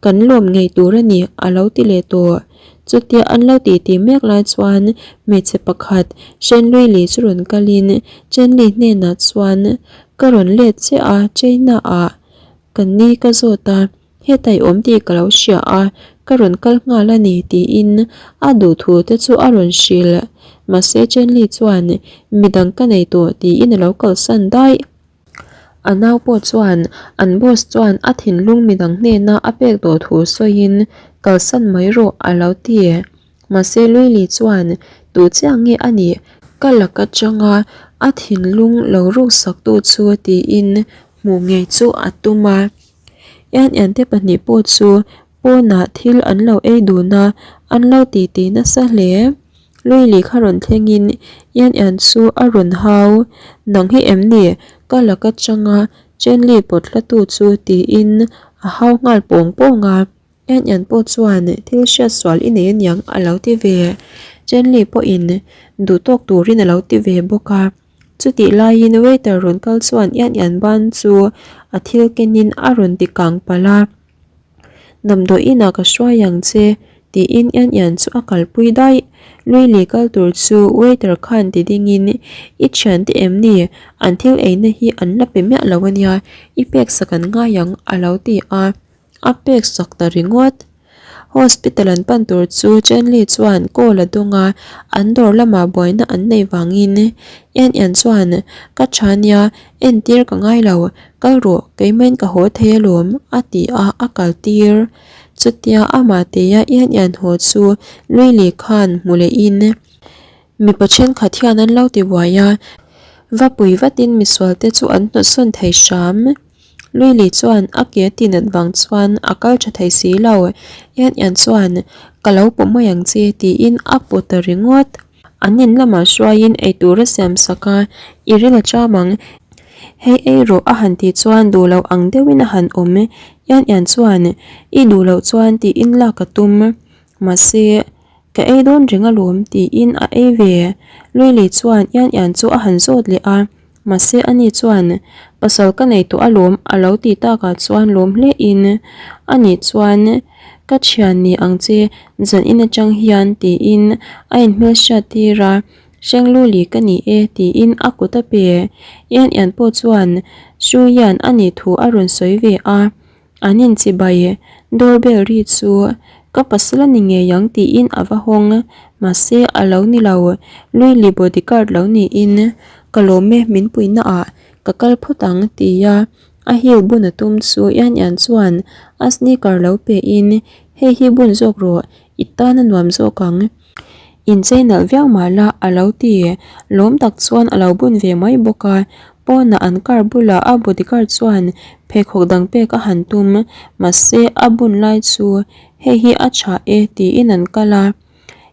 Kan lawm ngei tur a ni a lo ti leh tawh. Chutia an lo titi mek lai chuan hmeichhe pakhat Shen Lui Li chu rawn kalin Chen Li hnenah chuan, Ka rawn let che a China ah ka ni ka zawt a, hetai awm tih ka lo hria a, ka rawn kal nghal a ni tiin a duhthu te chu a rawn hrilh. Mahse Chen Li chuan midang ka nei tawh tiin a lo kalsan daih. A nau pawh chuan an boss chuan a thinlung midang hnena a pek tawh thu sawiin kalsan mai rawh a lo ti. Mahse Luili chuan tu chiah nge a nih ka lak atanga a thinlung lo ruksak tu chu tiin hmuh ngei chu a tum a. Ian Ian te pahnih pawh chu pawnah thil an lo ei dun a, an lo titi nasa hle. Luili kha rawn thlengin Ian Ian chu a rawn hau, Nang hi em ni? Ka lak atanga Chenli pawt hla tu chu tiin a hau nghal pawng pawng a. Ian Ian pawh chuan thil hriat sual i nei aniang a lo ti ve. Chenli pawhin duh tawk turin a lo ti ve bawk a. Chutih laiin waiter rawn kal chuan Ian Ian ban chu a thil kenin a rawn ti kang palh a. Damdawi inah ka hruai ang che tiin Ian Ian chu a kalpui daih. Lui lei kal tur chu waiter khan ti dingin i thiante em ni? An thil eina hi an la pe miah lo ania, i pek sak an ngai ang a lo ti a. A pek sak ta ringawt. Hospital an pan tur chu Chenli chuan call a dawng a, an dawr lamah buaina an nei vangin Ian Ian chuan ka tha nia entir ka ngai lo, kal rawh keimahin ka haw thei alawm a ti a, a kal tir. Chutia amah teia Ian Ian haw chu Luili khan hmu lehin mipa thenkhat hian an lo ti buai a, va pui vatin misual te chu an hnawtsawn thei hram. Luili chuan a ke a tinat vang chuan a kal tha thei si lo. Ian Ian chuan, Ka lo pawh mai ang che tiin a pawt ta ringawt. An in lamah hruaiin eitur a siam sak a, I ril a cham ang. Hei ei rawh a han tih chuan duh loh ang deuhin a han awm. Ian Ian chuan, I duh loh chuan tiin lak a tum. Mahse, ka ei dawn reng alawm tiin a ei ve. Luili chuan Ian Ian chu a han zawt leh a. Mahse ani chuan, Pasal ka nei tawh alawm a lo ti takah chuan lawm hle in, ani chuan, Ka thian ni ang che zan in atang hian tiin a inhmelhriat tir a, Hrengluli ka ni e tiin a kut a pe. Ian Ian pawh chuan Shuian a nih thu a rawn sawi ve a. An inchibai doorbell ri chu ka pasal a ni ngei ang tiin a va hawng, mahse a lo ni lo, Luili bodyguard lo niin ka lawm e min puihna ah ka kal phawt ang tia a heel bun a tum chu Ian Ian chuan a sneaker lo pe in hei hi bun zawk rawh i tan a nuam zawk ang inchei nalh viau mah la a lo ti lawm tak chuan a lo bun ve mai bawk a pawnah an car bulah a bodyguard chuan pheikhawk dang pek a han tum mahse a bun lai chu hei hi a tha e tiin an kal a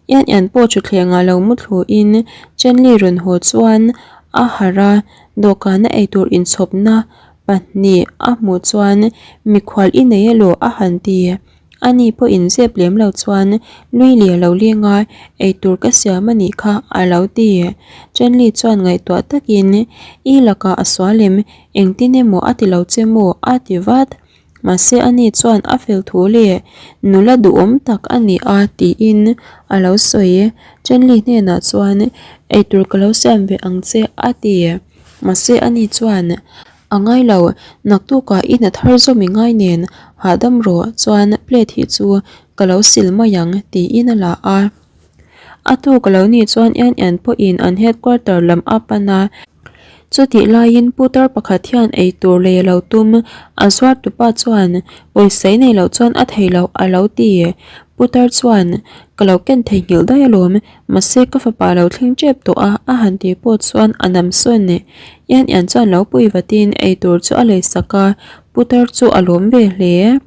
Ian Ian pawh thutthleng ah lo mu thlu in Chenli rawn haw chuan a harh a dawhkan a eitur inchhawpna. pahnih a hmuh chuan mikhual i nei elaw a han ti. Ani pawh inzep lem lo chuan nui leh lo leng a, eitur ka siam a nih kha a lo ti. Chenli chuan ngaihtuah takin, I lakah a sual em? Engtin emaw a ti lo che maw? a ti vat. Mahse ani chuan a fel thu leh nula duhawm tak a ni a tiin a lo sawi. Chenli hnenah chuan, Eitur ka lo siam ve ang che a ti. Mahse ani chuan, A ngai lo, naktukah i hna thar zawm i ngai nen hahdam rawh chuan plate hi chu ka lo sil mai ang tiin a la a. A tuk a lo nih chuan Ian Ian pawhin an headquarter lam a pan a, chutih laiin putar pakhat hian eitur lei a lo tum, a zuar tupa chuan pawisa i nei loh chuan a thei loh a lo ti. Putar chuan ka lo ken theihnghilh daih alawm, Mahse ka fapa lo thleng tep tawh a, a han tih pawh chuan a nam sawn e. Ian Ian chuan lo pui vatin eitur chu a lei sak a, putar chu a lawm ve hle.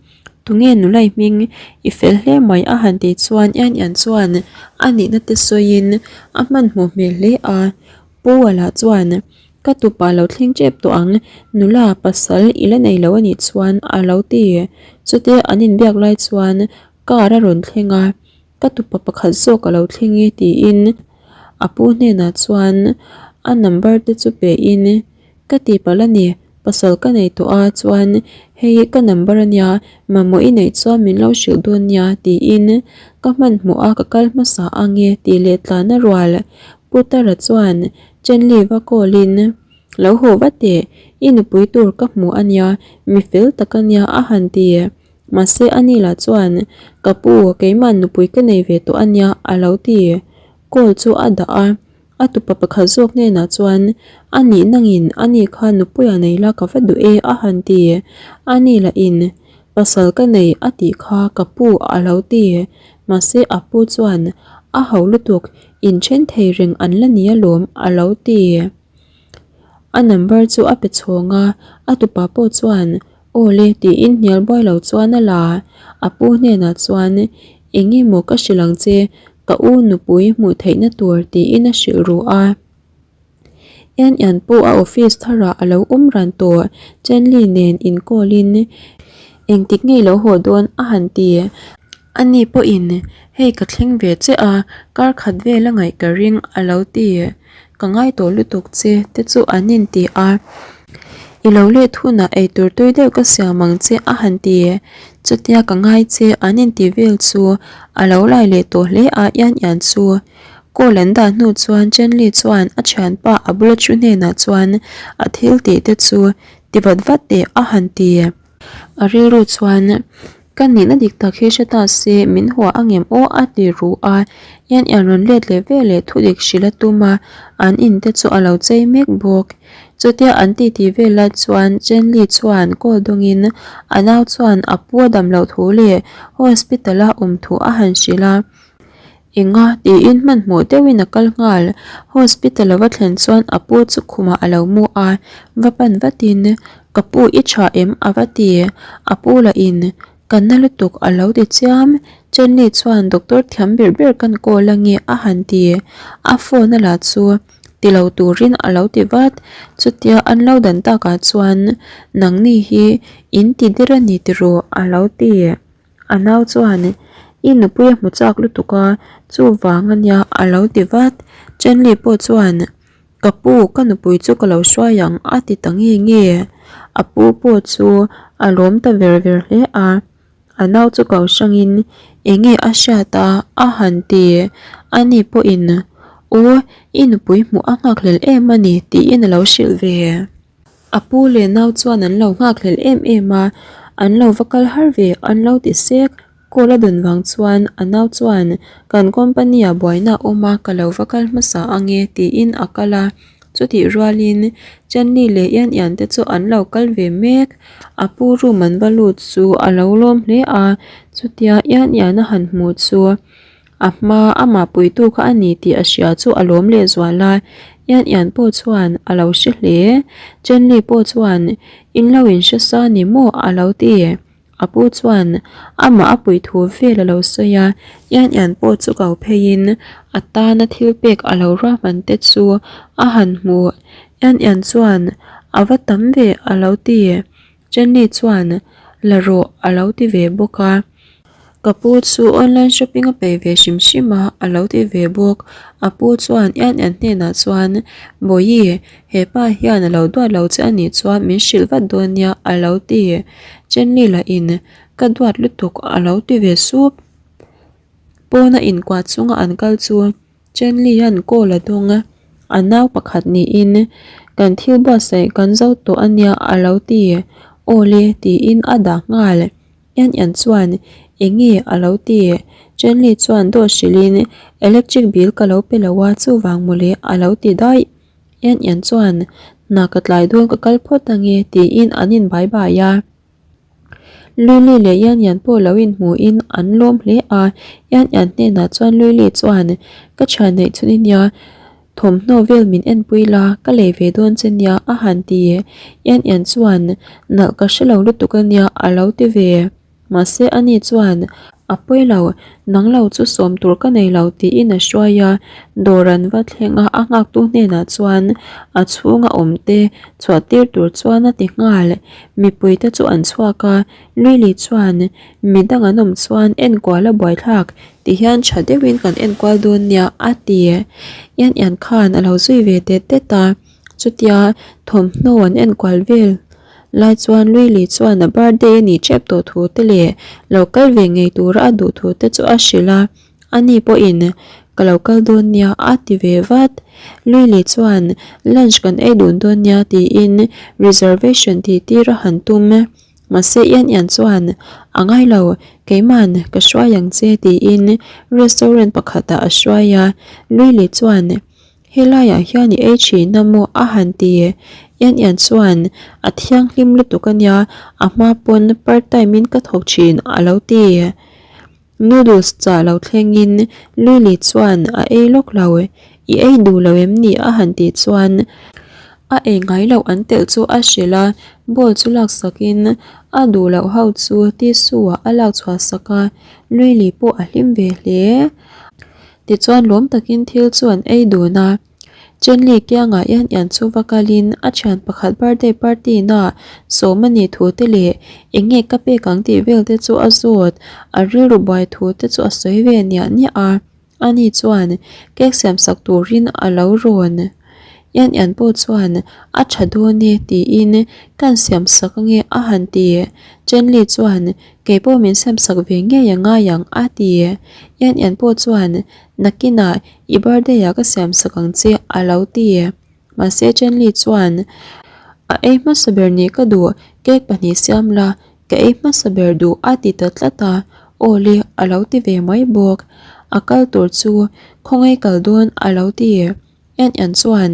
Tunge nulai hming i fel hle mai a han tih chuan Ian Ian chuan a nihna te sawiin a hmanhmawh hmel hle a. Pu lah chuan ka tupa lo thleng tep tawh ang, nula pasal i la nei lo a nih chuan a lo ti. Chutia an inbiak lai chuan car a rawn thleng a. Ka tupa pakhat zawk a lo thleng e tiin a pu hnenah chuan a number te chu pe in ka tihpalh a ni pasal ka nei tawh a chuan hei hi ka number a nia mamawh i neih chuan min lo hrilh dawn nia tiin ka hmanhmawh a ka kal hmasa ang e tih leh tlan a rual Putara chuan Chenli va call in lo haw vat teh i nupui tur ka hmu a nia mi fel tak a nia a han ti. Mahse a ni lah chuan, Ka pu, keimah nupui ka nei ve tawh a nia, a lo ti. Call chu a dah a, a tupa pakhat zawk hnenah chuan, A nih nangin a ni kha nupuia nei la ka va duh e, a han ti. A ni lahin, Pasal ka nei a tih kha ka pu, a lo ti. Mahse a pu chuan, A ho lutuk, inthen thei reng an la ni alawm, a lo ti. A number chu a pe chhawng a, a tupa pawh chuan, Aw le tiin hnial buai lo chuan a la. A pu hnenah chuan, Eng nge maw ka hrilh ang che, ka u nupui hmuh theihna tur tiin a hrilh ru a. Ian Ian pawh a office tharah a lo awm ran tawh, Chenli nen inkawl in engtik nge lo haw dawn a han ti. Ani pawhin, Hei ka thleng ve che a, kar khat vel a ngaih ka ring a lo ti. Ka ngai tawh lutuk che te chu an inti a, I lo let hunah eitur tui deuh ka siam ang che a han ti. Chutia ka ngai che an inti vel chu a lo lai leh tawh hle a Ian Ian chu. Call an dah hnu chuan Chenli chuan a thianpa a bula thu hnenah chuan a thil tih te chu ti vat vat teh a han ti. A rilru chuan ka nihna dik tak hi hre ta se min hua a ngem aw a ti ru a, Ian Ian rawn let leh ve leh thudik hrilh a tum a, an in te chu a lo chei mek bawk. Chutia an titi vel lai chuan Chenli chuan call dawngin a nau chuan a pu a dam loh thu leh hospital a awm thu a han hrilh a. Enga tiin hmanhmawh deuhin a kal nghal. Hospital a va thlen chuan a pu chu khumah a lo mu a, va pan vatin, Ka pu i tha em? a va ti. A pu lahin, Ka na lutuk a lo ti chiam. Chenli chuan doctor thiam ber ber kan call ange a han ti. A phone a la chu ti lo turin a lo ti vat. Chutia an lo dan takah chuan, Nangni hi in ti der a ni tiraw? a lo ti. A nau chuan, I nupui a hmu chak lutuk a, chuvang a nia a lo ti vat. Chenli pawh chuan, Ka pu, ka nupui chu ka lo hruai ang a ti ta nge nge. A pu pawh chu a lawm ta ver ver hle a. A nau chu kau hrangin, Eng nge a hriat a? a han ti. Ani pawhin, Aw, i nupui hmuh a nghakhlel em a ni tiin a lo hrilh ve. A pu leh nau chuan an lo nghakhlel em em a, an lo va kal har ve an lo ti sek. Call a dawn vang chuan a nau chuan kan company ah buaina a awm a ka lo va kal hmasa ange tiin a kal a, chutih rualin Chenli leh Ian Ian te chu an lo kal ve mek. A pu room an va lut chu a lo lawm hle a, chutia Ian Ian a han hmuh chu A hma amah puitu kha a ni tih a hria chu a lawm leh zual a, Ian Ian pawh chuan a lo hre hle. Chenli pawh chuan in lo in hre sa ni maw a lo ti. A pu chuan amah a pui thu vel a lo sawi a, Ian Ian pawh chu kau pheiin a tana thil pek a lo ruahman te chu a han hmu. Ian Ian chuan A va tam ve a lo ti. Jenny chuan la rawh a lo ti ve bawk a. Ka pu chu online shopping a peih ve hrim hrim a, a lo ti ve bawk. A pu chuan Ian Ian hnenah chuan, Bawihi, he pa hian a lo duat lo che a nih chuan min hrilh vat dawn nia a lo ti. Jenny lahin, Ka duat lutuk a lo ti ve sup. Pawna inkuah chunga an kal chu Chenlian call a dawng a, a nau pakhat niin kan thil buatsaih kan zo tawh a nia a lo ti. Awle tiin a dah nghal. Ian Ian chuan eng nge a lo ti. Chenli chuan dawt hrilhin electric bill ka lo pe lo a chuvang mawle a lo ti daih. Ian Ian chuan hna ka tlai dawn ka kal phawt ange tiin an in bai bai a. Lily leh Yan Yan pawh lo inhmuhin an lawm hle a, Yan Yan hnenah chuan Lily chuan, Ka thian neih chhun i nia, thawmhnaw vel min enpui la, ka lei ve dawn che nia a han ti. Yan Yan chuan, Nalh ka hre lo lutuk a nia a lo ti ve. Mahse ani chuan, A pawi lo, nang lo chu sawm tur ka nei lo tiin a hruai a, dawr an va thleng a, a nghaktu hnenah chuan a chhunga awm te chhuah tir tur chuan a ti nghal. Mipui te chu an chhuak a, Lily chuan midang an awm chuan enkual a buaithlak ti hian tha deuhin kan enkual dawn nia a ti. Ian Ian khan a lo zui ve tet tet a, chutia thawmhnaw an enkual vel lai chuan Lily chuan a birthday a nih tep tawh thu te leh lo kal ve ngei tura a duh thu te chu a hrilh a. Ani pawhin ka lo kal dawn nia a ti ve vat. Lily chuan lunch kan ei dun dawn nia tiin reservation tih tir a han tum. Mahse Ian Ian chuan a ngai lo keiman ka hruai ang che tiin restaurant pakhatah a hruai a. Lily chuan Helaiah hian i ei thin a maw a han ti. Ian Ian chuan a thianghlim lutuk a nia a hma pawn part time in ka thawk thin a lo ti. Noodles chah lo thlengin Lily chuan a ei lawk lo. I ei duh lo em ni? a han tih chuan a ei ngai loh an telh chu a hrilh a, bowl chu laksakin a duh loh ho chu tissue ah a lak chhuah sak a, Lily pawh a hlim ve hle. Tichuan lawm takin thil chu an ei dun a. Chenli kiangah Ian Ian chu va kalin a thian pakhat birthday party na sawm a nih thu te leh eng nge ka pek ang tih vel te chu a zawt, a rilru buai thu te chu a sawi ve niah niah a. Ani chuan cake siam sak turin a lo rawn. Ian Ian pawh chuan a tha dawn e tiin kan siam sak ange a han ti. Chenli chuan kei pawh min siam sak ve ngei a ngai ang a ti. Ian Ian pawh chuan nakinah I birthday ah ka siam sak ang che a lo ti. Mahse Chenli chuan a ei hmasa ber nih ka duh, cake pahnih siam la, ka ei hmasa ber duh a ti ta tlat a, awle a lo ti ve mai bawk. A kal tur chu khawngaih kal dawn a lo ti. En en chuan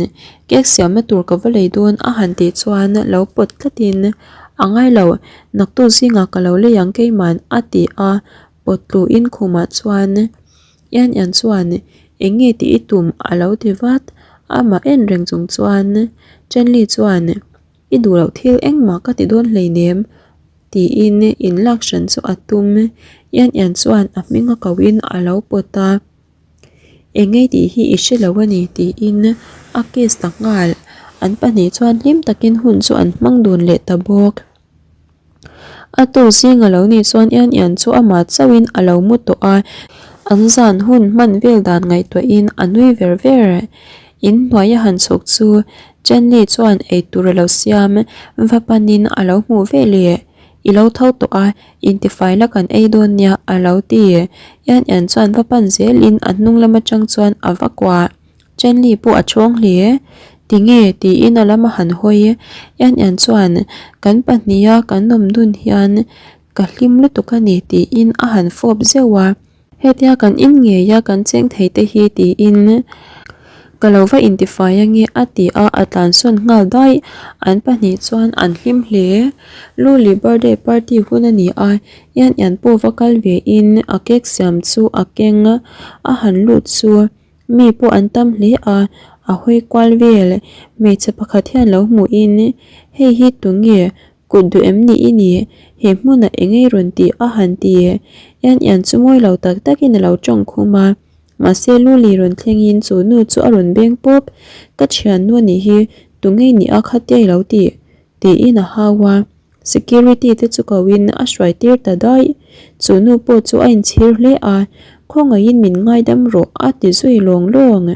cake siamna tur ka va lei dawn a han tih chuan lo pawt tlatin a ngai lo, naktuk zingah ka lo lei ang keiman a ti a, pawt tluin khumah chuan Ian Ian chuan eng nge tih i tum a lo ti vat, amah en reng chung chuan Chenli chuan i duh loh thil engmah ka ti dawn hleinem tiin in lak hran chu a tum, Ian Ian chuan a hming a ko in a lo pawt a, eng nge tih hi i hre lo a ni tiin a kiss ta nghal, an pahnih chuan hlim takin hun chu an hmang dun leh ta bawk. A tuk zing a lo nih chuan Ian Ian chu amah chauhin a lo mu tawh a, an zan hun hman vel dan ngaihtuahin a nui ver ver. In hnuai a han chhuk chu Chenli chuan eitur a lo siam va panin a lo hmuh ve leh, I lo tho tawh a, intifai la kan ei dawn nia a lo ti. Ian Ian chuan va pan zelin a hnung lam atang chuan a va kuah. Chenli pawh a chhawng hle. Tinge? tiin a lam a han hawi. Ian Ian chuan, Kan pahniha kan awm dun hian ka hlim lutuk a ni tiin a han fawp zeuh a. Hetia kan in ngei a kan cheng thei te hi tiin ka lo va intifai ange a ti a, a tlansawn nghal daih. An pahnih chuan an hlim hle. Luli birthday party hun a ni a, Ian Ian pawh va kal ve in a cake siam chu a keng a han lut chu. Mi pawh an tam hle a, a hawi kual vel. Hmeichhe pakhat hian lo hmuhin, Hei hi tunge? Kut duh em ni i ni? He hmunah eng ei rawn tih a han ti. Ian Ian chu mawi lo tak takin a lo tawng khum a. Mahse Luli rawn thlengin chu nu chu a rawn beng pawp. Ka thiannu a nih hi. Tunge i nih a khatia i lo tih? tiin a hau a. Security te chu ko in a hruai tir ta daih. Chu nu pawh chu a inchhir hle a, Khawngaihin min ngaidam rawh a ti zui lawng lawng.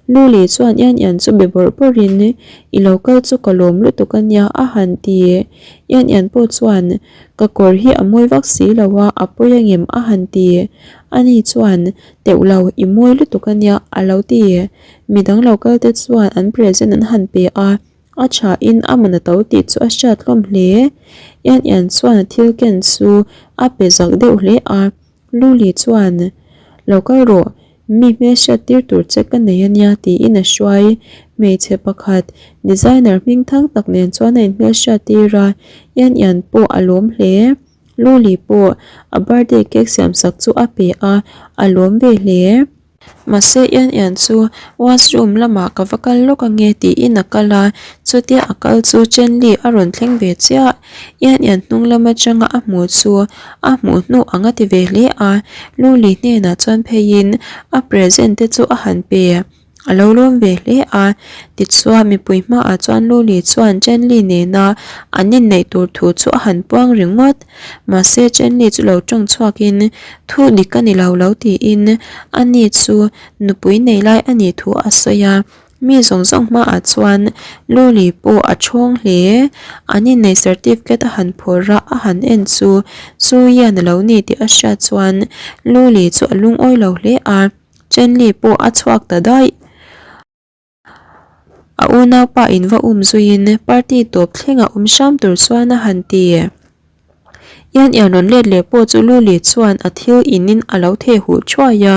Luli chuan Ian Ian chu be bawrh bawrhin, I lo kal chu ka lawm lutuk a nia a han ti. Ian Ian pawh chuan, Ka kawr hi a mawi vak si lo a, a pawi angem a han ti. Ani chuan, Teuh lo, i mawi lutuk a nia a lo ti. Midang lo kal te chuan an present an han pe a. A thain a man a to tih chu a hriat hlawm hle. Ian Ian chuan a thil ken chu a pe zak deuh hle a. Luli chuan, Lo kal rawh, mi hmelhriat tir tur che ka nei a nia tiin a hruai. Hmeichhe pakhat, designer hming thang tak nen chuan a inhmelhriat tir a, Ian Ian pawh a lawm hle. Luli pawh a birthday cake siamsak chu a pe a, a lawm ve hle. Mahse Ian Ian chu washroom lamah ka va kal lawk ange tiin a kal a, chutia a kal chu Chen Li a rawn thleng ve chiah. Ian Ian hnung lam atanga a hmuh chu a hmuh hnu ang a ti ve hle a, Lu Li hnenah chuan pheiin a present te chu a han pe. A lo lawm ve hle a, tichuan mipui hmaah chuan Luli chuan Chenli nena an inneih tur thu chu a han puang ringawt. Mahse Chenli chu lo tawng chhuakin thu dik a ni lo lo tiin ani chu nupui nei lai a nih thu a sawi a. Mi zawng zawng hmaah chuan Luli pawh a thawng hle. An inneih certificate a han phawrh a, a han en chu Chu hian a lo ni tih a hriat chuan Luli chu a lungawi lo hle a. Chenli pawh a chhuak ta daih. A unaupa in va um zuiin party tawp thlengah awm hram tur chuan a han ti. Ian Ian rawn let leh pawh chu Luli chuan a thil inin a lo theh huh thuai a,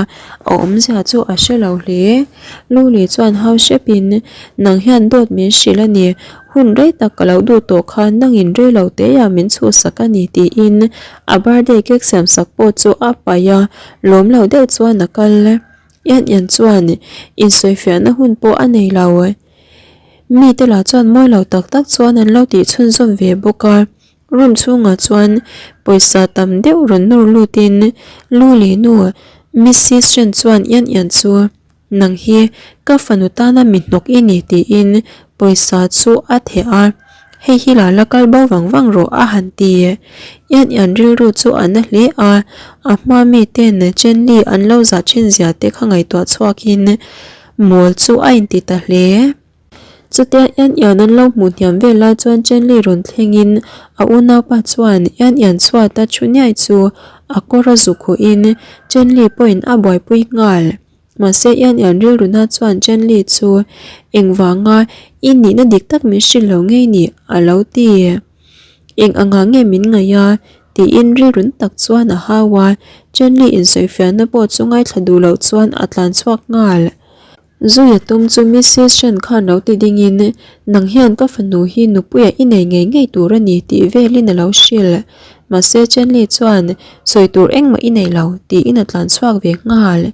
a awmzia chu a hre lo hle. Luli chuan hau hrepin, Nang hian dawt min hrilh a ni, hun rei tak ka lo duh tawh khan nangin rei lo teia min chhuhsak a ni tiin a birthday cake siamsak pawh chu a paih a. Lawm lo deuh chuan a kal. Ian Ian chuan insawifiahna hun pawh a nei lo. Mite lah chuan mawi lo tak tak chuan an lo tih chhunzawm ve bawk a. Room chhungah chuan pawisa tam deuh rawn nawr lutin Luli nu Missis Chen chuan Ian Ian chu Nang hi ka fanu tana mi hnawk i ni tiin pawisa chu a theh a, hei hi la la kal bo vang vang rawh a han ti. Ian Ian rilru chu a na hle a, a hma mi ten Chenli an lo zah thin zia te kha ngaihtuah chhuakin mawl chu a inti ta hle. Chutia Ian Ian an lo hmuh hniam vel lai chuan Chenli rawn thlengin a unaupa chuan Ian Ian chhuata thu niai chu a kawr a zuk huhin Chenli pawhin a buaipui nghal. Mahse Ian Ian rilruna chuan Chenli chu engvanga i nihna dik tak min hrilh lo ngei ni a lo ti. Eng angah nge min ngaih a? tiin rilrun tak chuan a hau a, Chenli insawifiahna pawh chu ngaithla duh loh chuan a tlan chhuak nghal. Zuia tum chu Missis Shen khan lo ti dingin, Nang hian ka fanu hi nupuia i nei ngei ngei tur a ni tih velin a lo hrilh. Mahse Chenli chuan, Sawi tur engmah i nei lo, tiin a tlan chhuak ve nghal.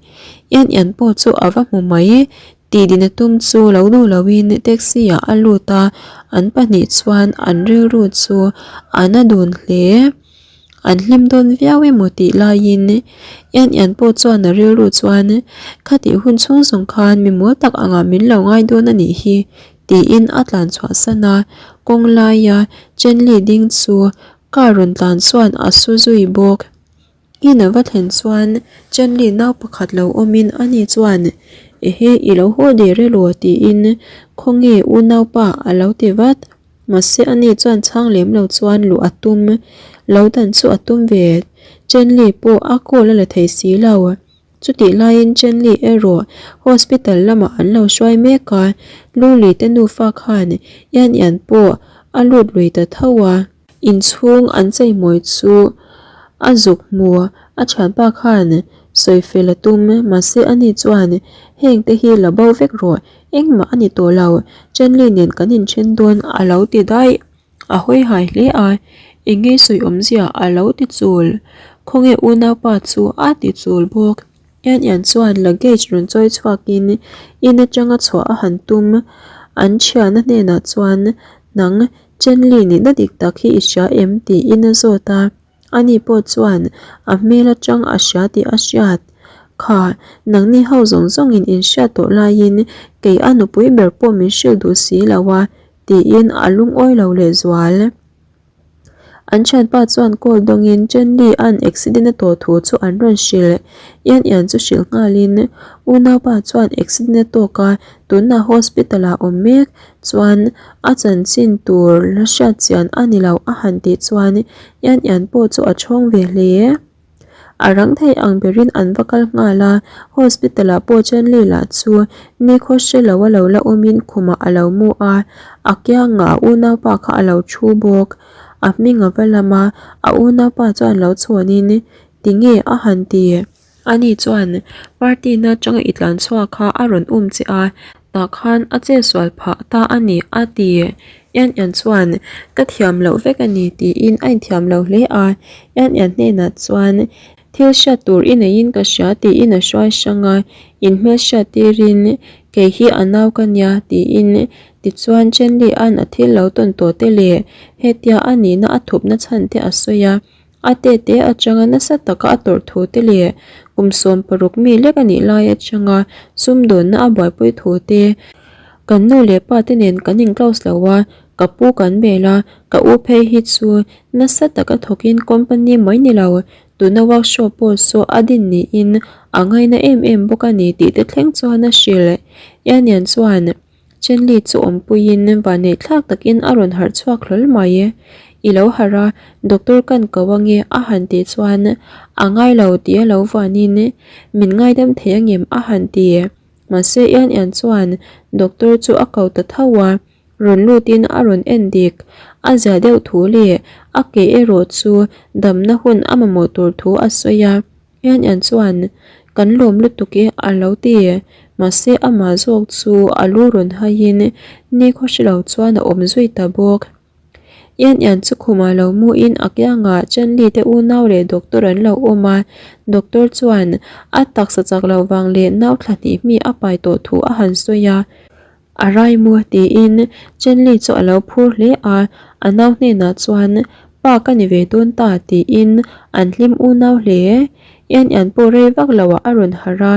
Ian Ian pawh chu a va hmu mai. Tihdin a tum chu lo duh loin taxi ah a lut a, an pahnih chuan an rilru chu a na dun hle. An hlim dawn viau emaw tih laiin Ian Ian pawh chuan a rilru chuan khatih hun chhung zawng khan mi mawl tak angah min lo ngai dawn a nih hi tiin a tlan chhuah san a, kawng laia Chenli ding chu car rawn tlan chuan a su zui bawk. In a va thlen chuan Chenli nau pakhat lo awmin ani chuan Ehe i lo haw der elaw tiin khawnge unaupa a lo ti vat. Mahse ani chuan chhang lem lo chuan luh a tum lo dan chu a tum ve. Chenli pawh a call a la thei si lo. Chutih laiin Chenli erawh hospital lamah an lo hruai mek a, Luli te nufa khan Ian Ian pawh a lut lui ta tho a. Inchhung an cheimawi chu a zuk hmu a thianpa khan sawifel a tum mahse ani chuan heng te hi la bo vek rawh Engmah a ni tawh lo, Chenli nen kan inthen dawn a lo ti daih. A hawi hai hle a, eng nge sawi awmzia a lo ti chul. Khawnge unaupa chu a ti chul bawk. Ian Ian chuan luggage rawn chawi chhuakin in atanga chhuah a han tum. An thiana hnenah chuan, Nang, Chenli nihna dik tak hi i hria em? tiin a zawt a. Ani pawh chuan a hmel atang a hria tih a hriat. Kha, nangni ho zawng zawngin in hriat tawh laiin kei a nupui ber pawh min hrilh duh si lo a, tiin a lungawi lo lehzual. An thianpa chuan call dawngin Chenli an accident a tawh thu chu an rawn hrilh. Ian Ian chu hrilh nghalin unaupa chuan accident a tawk a, tunah hospital ah awm mek chuan a chanchin tur la hriat chian a ni lo a han tih chuan Ian Ian pawh chu a chhawng ve hle. A rang thei ang berin an va kal nghal a, hospital ah pawh Chenli lah chu nikhaw hre lo a lo la awmin khumah a lo mu a, a kiangah a unaupa kha a lo thu bawk. A hming a va lam a, a unaupa chuan lo chhawnin tinge a han ti. Ani chuan party na atanga i tlan chhuak kha a rawn um che a, tah khan a che sual phah ta a ni a ti. Ian Ian chuan ka thiam loh vek a ni tiin a inthiam lo hle a, Ian Ian hnenah chuan thil hriat tur i neiin ka hria tiin a hruai hrang a, inhmel hriat tirin kei hi a nau ka nia tiin tichuan Chenli-a'n a thil lo tawn tawh te leh hetia a nihna a thupna chhan te a sawi a. A tete atanga nasa taka a tawrh thu te leh kum 16 mi lek a nih lai atanga sumdawnna a buaipui thu te, Kan nu leh pa te nen kan in close lo a, ka pu kan bel a, ka u phei hi chu nasa taka thawkin company mai ni lo, tuna workshop pawh saw a din niin a ngaina em em bawk a ni tih te thleng chuan a hrilh. Ianian chuan. Chenli chu awmpuiin vanneih thlak takin a rawn harh chhuak hlawl mai. I lo harh a, doctor kan ko ange a han tih chuan a ngai lo tih a lo vanin min ngaidam thei angem a han ti. Mahse Ian Ian chuan doctor chu a ko ta tho a, rawn lutin a rawn en dik. A zia deuh thu leh a ke erawh chu damna hun a mamawh tur thu a sawi a. Hian Ian chuan, Kan lawm lutuk e a lo ti. Mahse amah zawk chu a lu rawn haiin nikhaw hre lo chuan a awm zui ta bawk. Ian Ian chu khumah lo muin a kiangah Chenli te unau leh doctor an lo awm a, doctor chuan a taksa chak loh vang leh nau thla hnih hmi a pai tawh thu a han sawi a. A rai mu tiin Chenli chu a lo phur hle a, a nau hnenah chuan Pa ka ni ve dawn ta tiin an hlim unau hle. Ian Ian pawh rei vak loah a rawn harh a,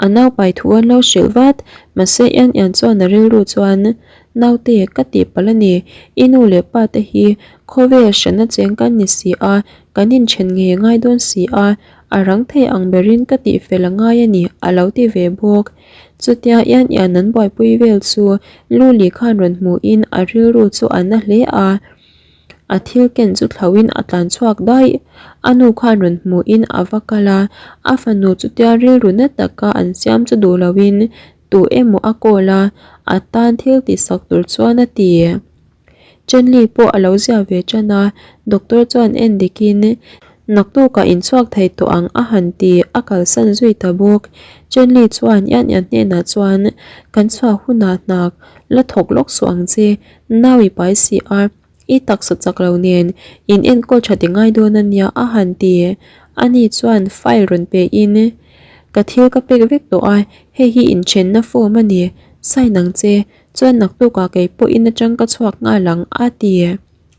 a nau pai thu an lo hrilh vat. Mahse Ian Ian chuan a rilru chuan Naute ka tih palh a ni, i nu leh pa te hi khawvel hranna cheng kan ni si a, kan inthen ngei ngai dawn si a, a rang thei ang berin ka tih fel a ngai a ni a lo ti ve bawk. Chutia Ian Ian an buaipui vel chu Luli khan rawn hmuhin a rilru chu a na hle a, a thil ken chu thlauhin a tlan chhuak daih. A nu khan rawn hmuhin a va kal a, a fanu chutia rilru na taka an siam chu duh loin tu emaw a call a, a tan thil tihsak tur chuan a ti. Chenli pawh a lo zia ve tan a, doctor chuan en dikin naktukah inchhuak thei tawh ang a han ti a kalsan zui ta bawk. Chenli chuan Ian Ian hnenah chuan kan chhuak hunah hnak la thawk lawk suh ang che, nau i pai si a, i taksa chak lo nen in enkawl tha ti ngai dawn a nia a han ti. Ani chuan file rawn pe in ka thil ka pek vek tawh a, hei hi inthenna form a ni, sign ang che, Chuan naktukah kei pawh in atang ka chhuak nghal ang a ti.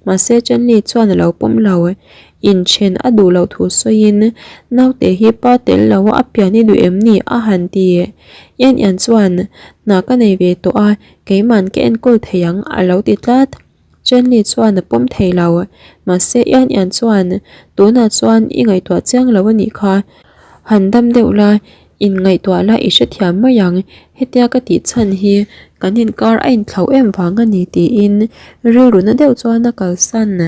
Mahse Chenli chuan a lo pawm lo. Inthen a duh loh thu sawiin naute hi pa tel lo a pian i duh em ni a han ti. Ian Ian chuan hna ka nei ve tawh a, keiman ka enkawl thei ang a lo ti tlat. Chenli chuan a pawm thei lo. Mahse Ian Ian chuan tunah chuan i ngaihtuah chiang lo a nih kha. Han dam deuh la, Inngaihtuah la i hrethiam mai ang, hetia ka tih chhan hi kan inkar a inthlauh em vang a ni tiin rilru na deuh chuan a kalsan.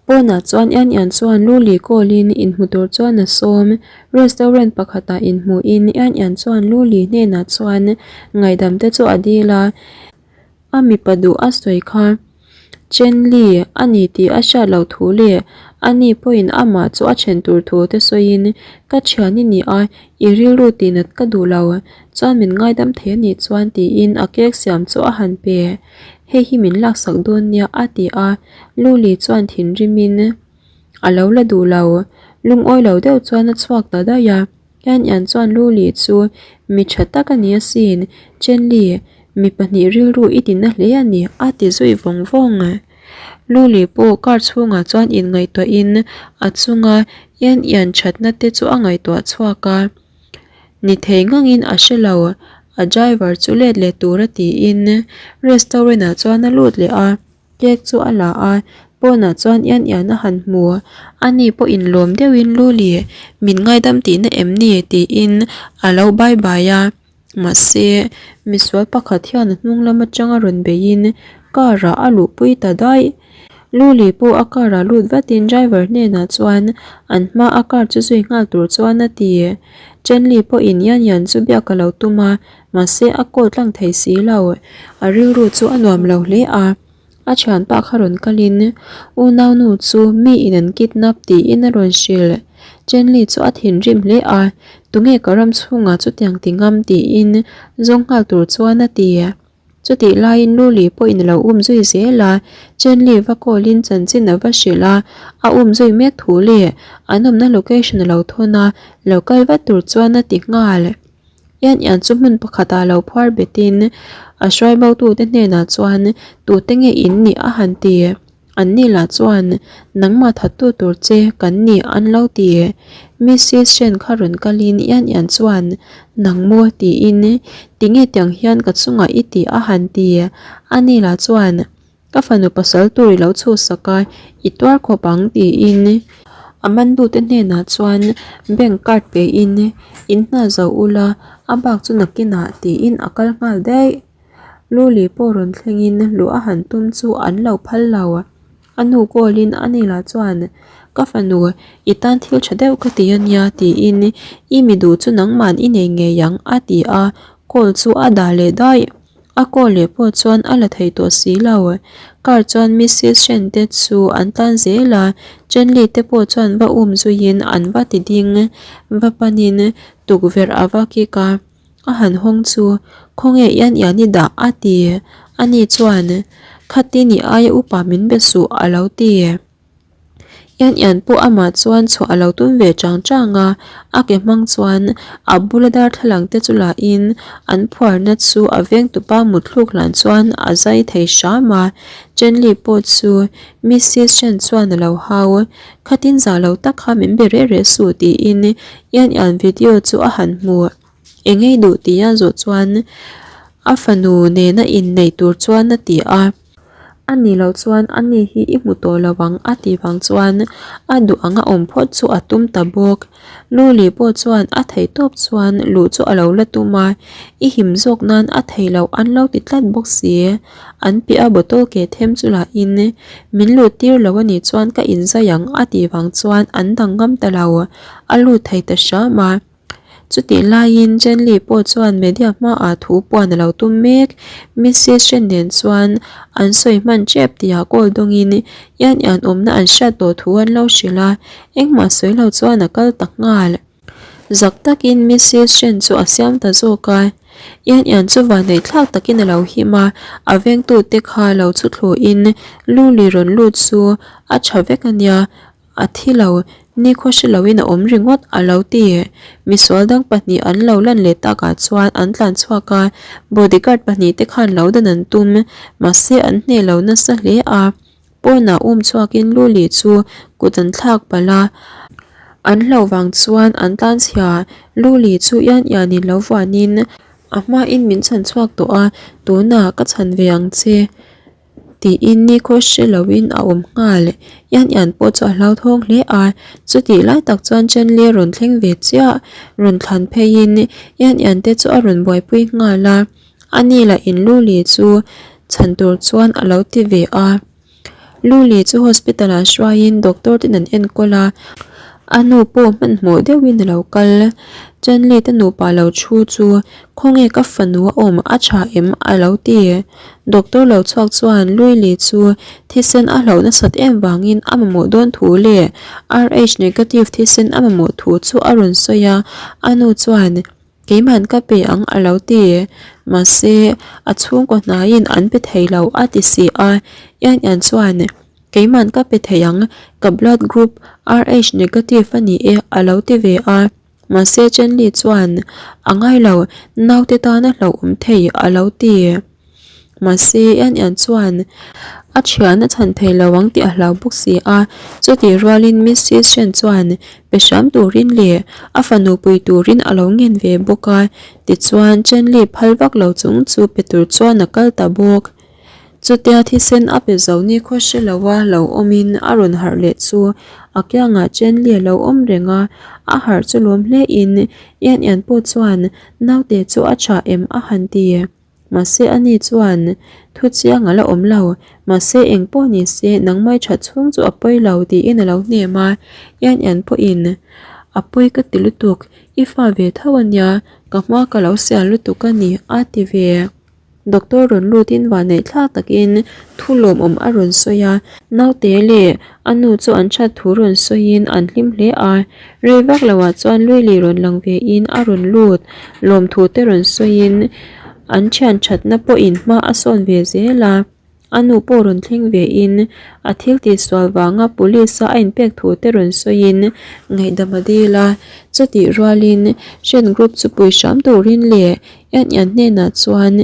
Pawnah chuan Ian Ian chuan Luli call-in inhmu tur chuan a sawm. Restaurant pakhatah inhmuhin Ian Ian chuan Luli hnenah chuan ngaihdam te chu a dil a. A mipa duh a sawi kha Chen Li a ni tih a hriat loh thu leh a ni pawhin amah chu a then tur thu te sawiin ka thian i ni a, i rilru tihnat ka duh lo, chuan min ngaidam thei a nih chuan tiin a cake siam chu a han pe. Hei hi min laksak dawn nia a ti a, Luli chuan thinrimin a lo la duh lo, lungawi lo deuh chuan a chhuak ta daih a. Hian Ian chuan Luli chu mi tha tak a ni asin, Chenli, mi pahnih rilru i ti na hle a ni, a ti zui vawng vawng. Luli pawh car chhungah chuan inngaihtuahin a chunga Yan Yan thatna te chu a ngaihtuah chhuak a. Ni thei ngangin a hre lo, a driver chu let leh tura tiin restaurant ah chuan a lut leh a, cake chu a la a, pawnah chuan Yan Yan a han hmu, ani pawhin lawm deuhin Luli min ngaidam tihna em ni tiin a lo bye bye a, mahse misual pakhat hian a hnung lam atanga rawn beiin car ah a luhpui ta daih. Luli pawh a car ah lut vatin driver hnenah chuan an hma a car chu zui nghal tur chuan a ti. Chenli pawhin Yan Yan chu biak a lo tum a, mahse a call tlang thei si lo. A rilru chu a nuam lo hle a, a thianpa kha rawn kalin unaunu chu mi in an kidnap tiin a rawn hrilh. Chenli chu a thinrim hle a, tunge ka ram chhungah chutiang ti ngam tiin zawng nghal tur chuan a ti. Chutih laiin Luli pawhin a lo um zui zel a, Chenli va call-in chanchin a va hrilh a, a um zui mek thu leh an awmna location a lo thawn a, lo kal vat tur chuan a ti nghal. Ian Ian chu hmun pakhatah lo phuar betin a hruai botute hnenah chuan tute nge in nih a han ti. An ni lah chuan nangmah thattu tur che kan ni an lo ti. Mrs Shen kha rawn kalin Ian Ian chuan nang maw tiin tinge tiang hian ka chungah i tih a han ti. A ni lah chuan ka fanu pasal tur i lo chhuhsak a i tuar khawp ang tiin a mandute hnenah chuan bank card pein in hna zo ula a bak chu nakinah tiin a kal nghal daih. Luli pawh rawn thlengin luh a han tum chu an lo phal lo. A nu call-in a ni lah chuan, Ka fanu, i tan thil tha deuh ka ti a nia tiin i mi duh chu nangman i nei ngei ang a ti a, call chu a dah leh daih. A call leh pawh chuan a la thei tawh si lo. Car chuan Mrs Shen te chu an tlan zel a, Chenli te pawh chuan va um zuiin an va ti ding va panin tukverh a va kik a. A han hawng chu, Khawnge Ian Ian i dah? a ti. Ani chuan, Khati ni aia upa min be suh a lo ti. Ian Ian pawh amah chuan chhuah a lo tum ve chang chang a, a ke hmang chuan a bula darthlalang te chu lahin an phuarna chu a vengtupa mutthluk hlan chuan a zai thei hram a. Chenli pawh chu Mrs Chen chuan a lo hau. Khatin zah lo tak kha min be reh reh suh tiin Ian Ian video chu a han hmu. Engei duh tih a zawh chuan a fanu nena inneih tur chuan a ti a. A nih loh chuan a ni hi i hmu tawh lo ang a tih vang chuan a duh anga awm phawt chu a tum ta bawk. Luli pawh chuan a theih tawp chuan luh chu a lo la tum a, i him zawk nan a theih loh an lo ti tlat bawk si. An piah a bottle ke them chu lah in min lut tir lo a nih chuan ka inzai ang a tih vang chuan an dang ngam ta lo, a lut thei ta hram a. Chutih laiin Jenli pawh chuan media hmaah thu puan a lo tum mek. Mrs Shen nen chuan an sawi hman tep tihah call dawngin Ian Ian awmna an hriat tawh thu an lo hrilh a, engmah sawi lo chuan a kal ta nghal. Zak takin Mrs Shen chu a siam ta zawk a, Ian Ian chu vanneih thlak takin a lo him a, a vengtute kha lo chu thluin Luli rawn lut chu a tha vek a nia, A thi lo, nikhaw hre loin a awm ringawt a lo ti. Misual dang pahnih an lo lan leh takah chuan an tlan chhuak a, bodyguard pahnih te khan lo dan an tum, mahse an hneh lo nasa hle a. Pawnah um chhuakin Luli chu kut an thlak palh a, an hlauh vang chuan an tlan chhia. Luli chu ian ianin lo vuanin a hmain min chhan chhuak tawh a, tunah ka chhan ve ang che. Tiin nikhaw hre loin a awm nghal. Ian Ian pawh chu a hlauthawng hle a, chutih lai tak chuan Chenli a rawn thleng ve chiah. Rawn thlan pheiin Ian Ian te chu a rawn buaipui nghal a, ani lah in Luli chu chhan tur chuan a lo ti ve a. Luli chu hospital ah hruaiin doctor ten an enkawl a, a nu pawh hmanhmawh deuhin a lo kal. Chenli te nupa lo thu chu Khawnge ka fanu a awm a tha em? a lo ti. Doctor lo chhuak chuan Luili chu thisen a hlauh nasat em vangin a mamawh dawn thu leh Rh negative thisen a mamawh thu chu a rawn sawi a, a nu chuan Keiman ka pe ang a lo ti. Mahse, a chhungkaw hnaiin an pe thei lo a ti si a, Ian Ian chuan Keiman ka pe thei ang, ka blood group Rh negative a ni e a lo ti ve a. Mahse Chenli chuan, A ngai lo, naute tana hlauhawm thei a lo ti. Mahse Ian Ian chuan, A thian a chhan thei lo ang tih a hlau bawk si a, chutih rualin Missis Shen chuan pe hram turin leh a fanu pui turin a lo ngen ve bawk a, tichuan Chen Li phal vak lo chung chu pe tur chuan a kal ta bawk. Chutia thisen a pe zo ni khaw hre lo a lo awmin a rawn harh leh chu a kiangah Chen Li a lo awm reng a, a harh chu lawm hle in Yan Yan pawh chuan naute chu a tha em a han ti. Mahse ani chuan thu chiang a la awm lo, mahse eng pawh ni se nangmai that chhung chu a pawi lo tiin a lo hnem a, Yan Yan pawhin a pawi ka ti lutuk, i fa ve tho a nia, ka hma ka lo sial lutuk a ni a ti ve. Doctor rawn lutin vanneih thlak takin thu lawmawm a rawn sawi a, naute leh a nu chu an that thu rawn sawiin an hlim hle a, rei vak loah chuan Luili rawn lang vein a rawn lut lawmthu te rawn sawiin an thian thatna pawhin hma a sawn ve zel a. A nu pawh rawn thleng vein a thil tihsual vanga police a a inpek thu te rawn sawiin ngaihdam a dil a. Chutih rualin Shen Group chu pui hram turin leh Yan Yan hnenah chuan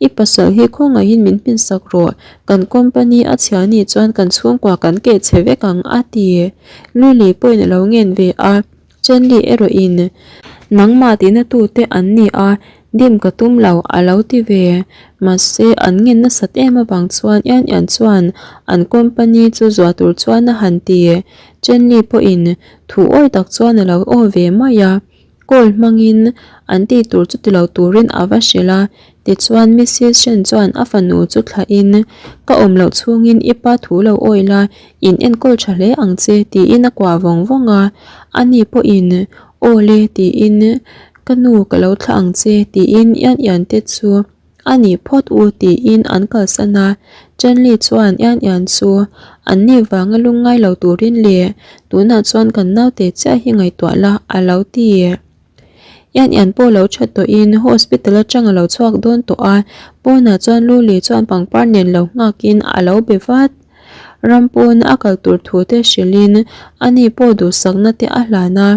I pasal hi khawngaihin min hminsak rawh, kan company a chhia nih chuan kan chhungkua kan keh chhe vek ang a ti. Lily pawhin a lo ngen ve a. Chenli erawhin, Nangmah tihna tute an ni a, dim ka tum lo, a lo ti ve. Mahse, an ngen nasat em avang chuan Yan Yan chuan an company chu zuah tur chuan a han ti. Chenli pawhin thu awi tak chuan a lo aw ve mai a. Call hmangin an tih tur chu ti lo turin a va hrilh a. Tichuan Missis Shen chuan a fanu chu thlahin, Ka awm loh chhungin i pa thu lo awi la, in enkawl tha hle ang che, tiin a kuah vawng vawng a. Ani pawhin, Aw le, tiin, Ka nu ka lo thlah ang che, tiin Yan Yan te chu a ni phawt u, tiin an kalsan a. Chenli chuan Yan Yan chu an ni vanga lungngai lo turin le, tunah chuan kan naute chiah hi ngaihtuah la, a lo ti. Yan Yan pawh lo that tawhin hospital atang a lo chhuak dawn tawh a, pawnah chuan Luli chuan pangpar nen lo nghakin a lo be vat. Ram pawn a kal tur thu te hrilhin ani pawh duhsakna te a hlan a.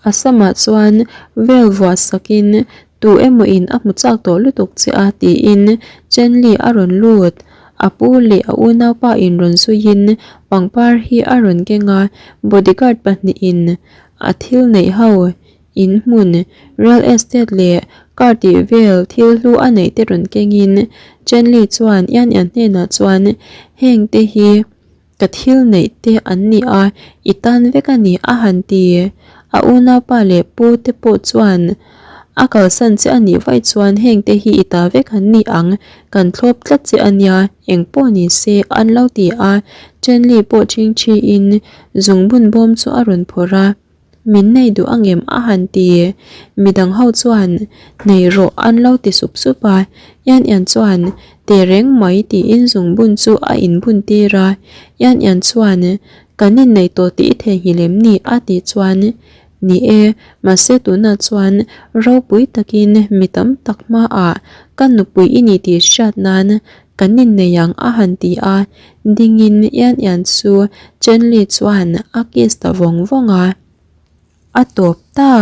A samah chuan vel vuah sakin tu emaw in a hmu chak tawh lutuk che a tiin Chen Li a rawn lut. A pu leh a unaupa in rawn zuiin pangpar hi a rawn keng a, bodyguard pahnihin A thil neih ho, in hmun, real estate leh car tih vel thil hlu a neih te rawn kengin Chenli chuan Yan Yan hnenah chuan heng te hi ka thil neih te an ni a, i tan vek a ni a han ti. A unaupa leh pu te pawh chuan a kalsan che a nih vaih chuan heng te hi i ta vek an ni ang, kan thlawp tlat che a nia, engpawh ni se an lo ti a. Chenli pawh chingchiin Zungbun bawm chu a rawn phawrh a, Min nei duh angem a han ti. Midang ho chuan, Nei rawh an lo ti sup sup a. Yan Yan chuan, Teh reng mai tiin zungbun chu a inbun tir a. Yan Yan chuan, Kan inneih tawh tih i theihnghilh em ni? a tih chuan, Ni e, mahse tunah chuan ropui takin mi tam tak hmaah ka nupui i ni tih hriat nan Kan innei ang a han ti a, dingin Ian Ian chu Chenli chuan a kiss ta vawng vawng a, a tawp ta.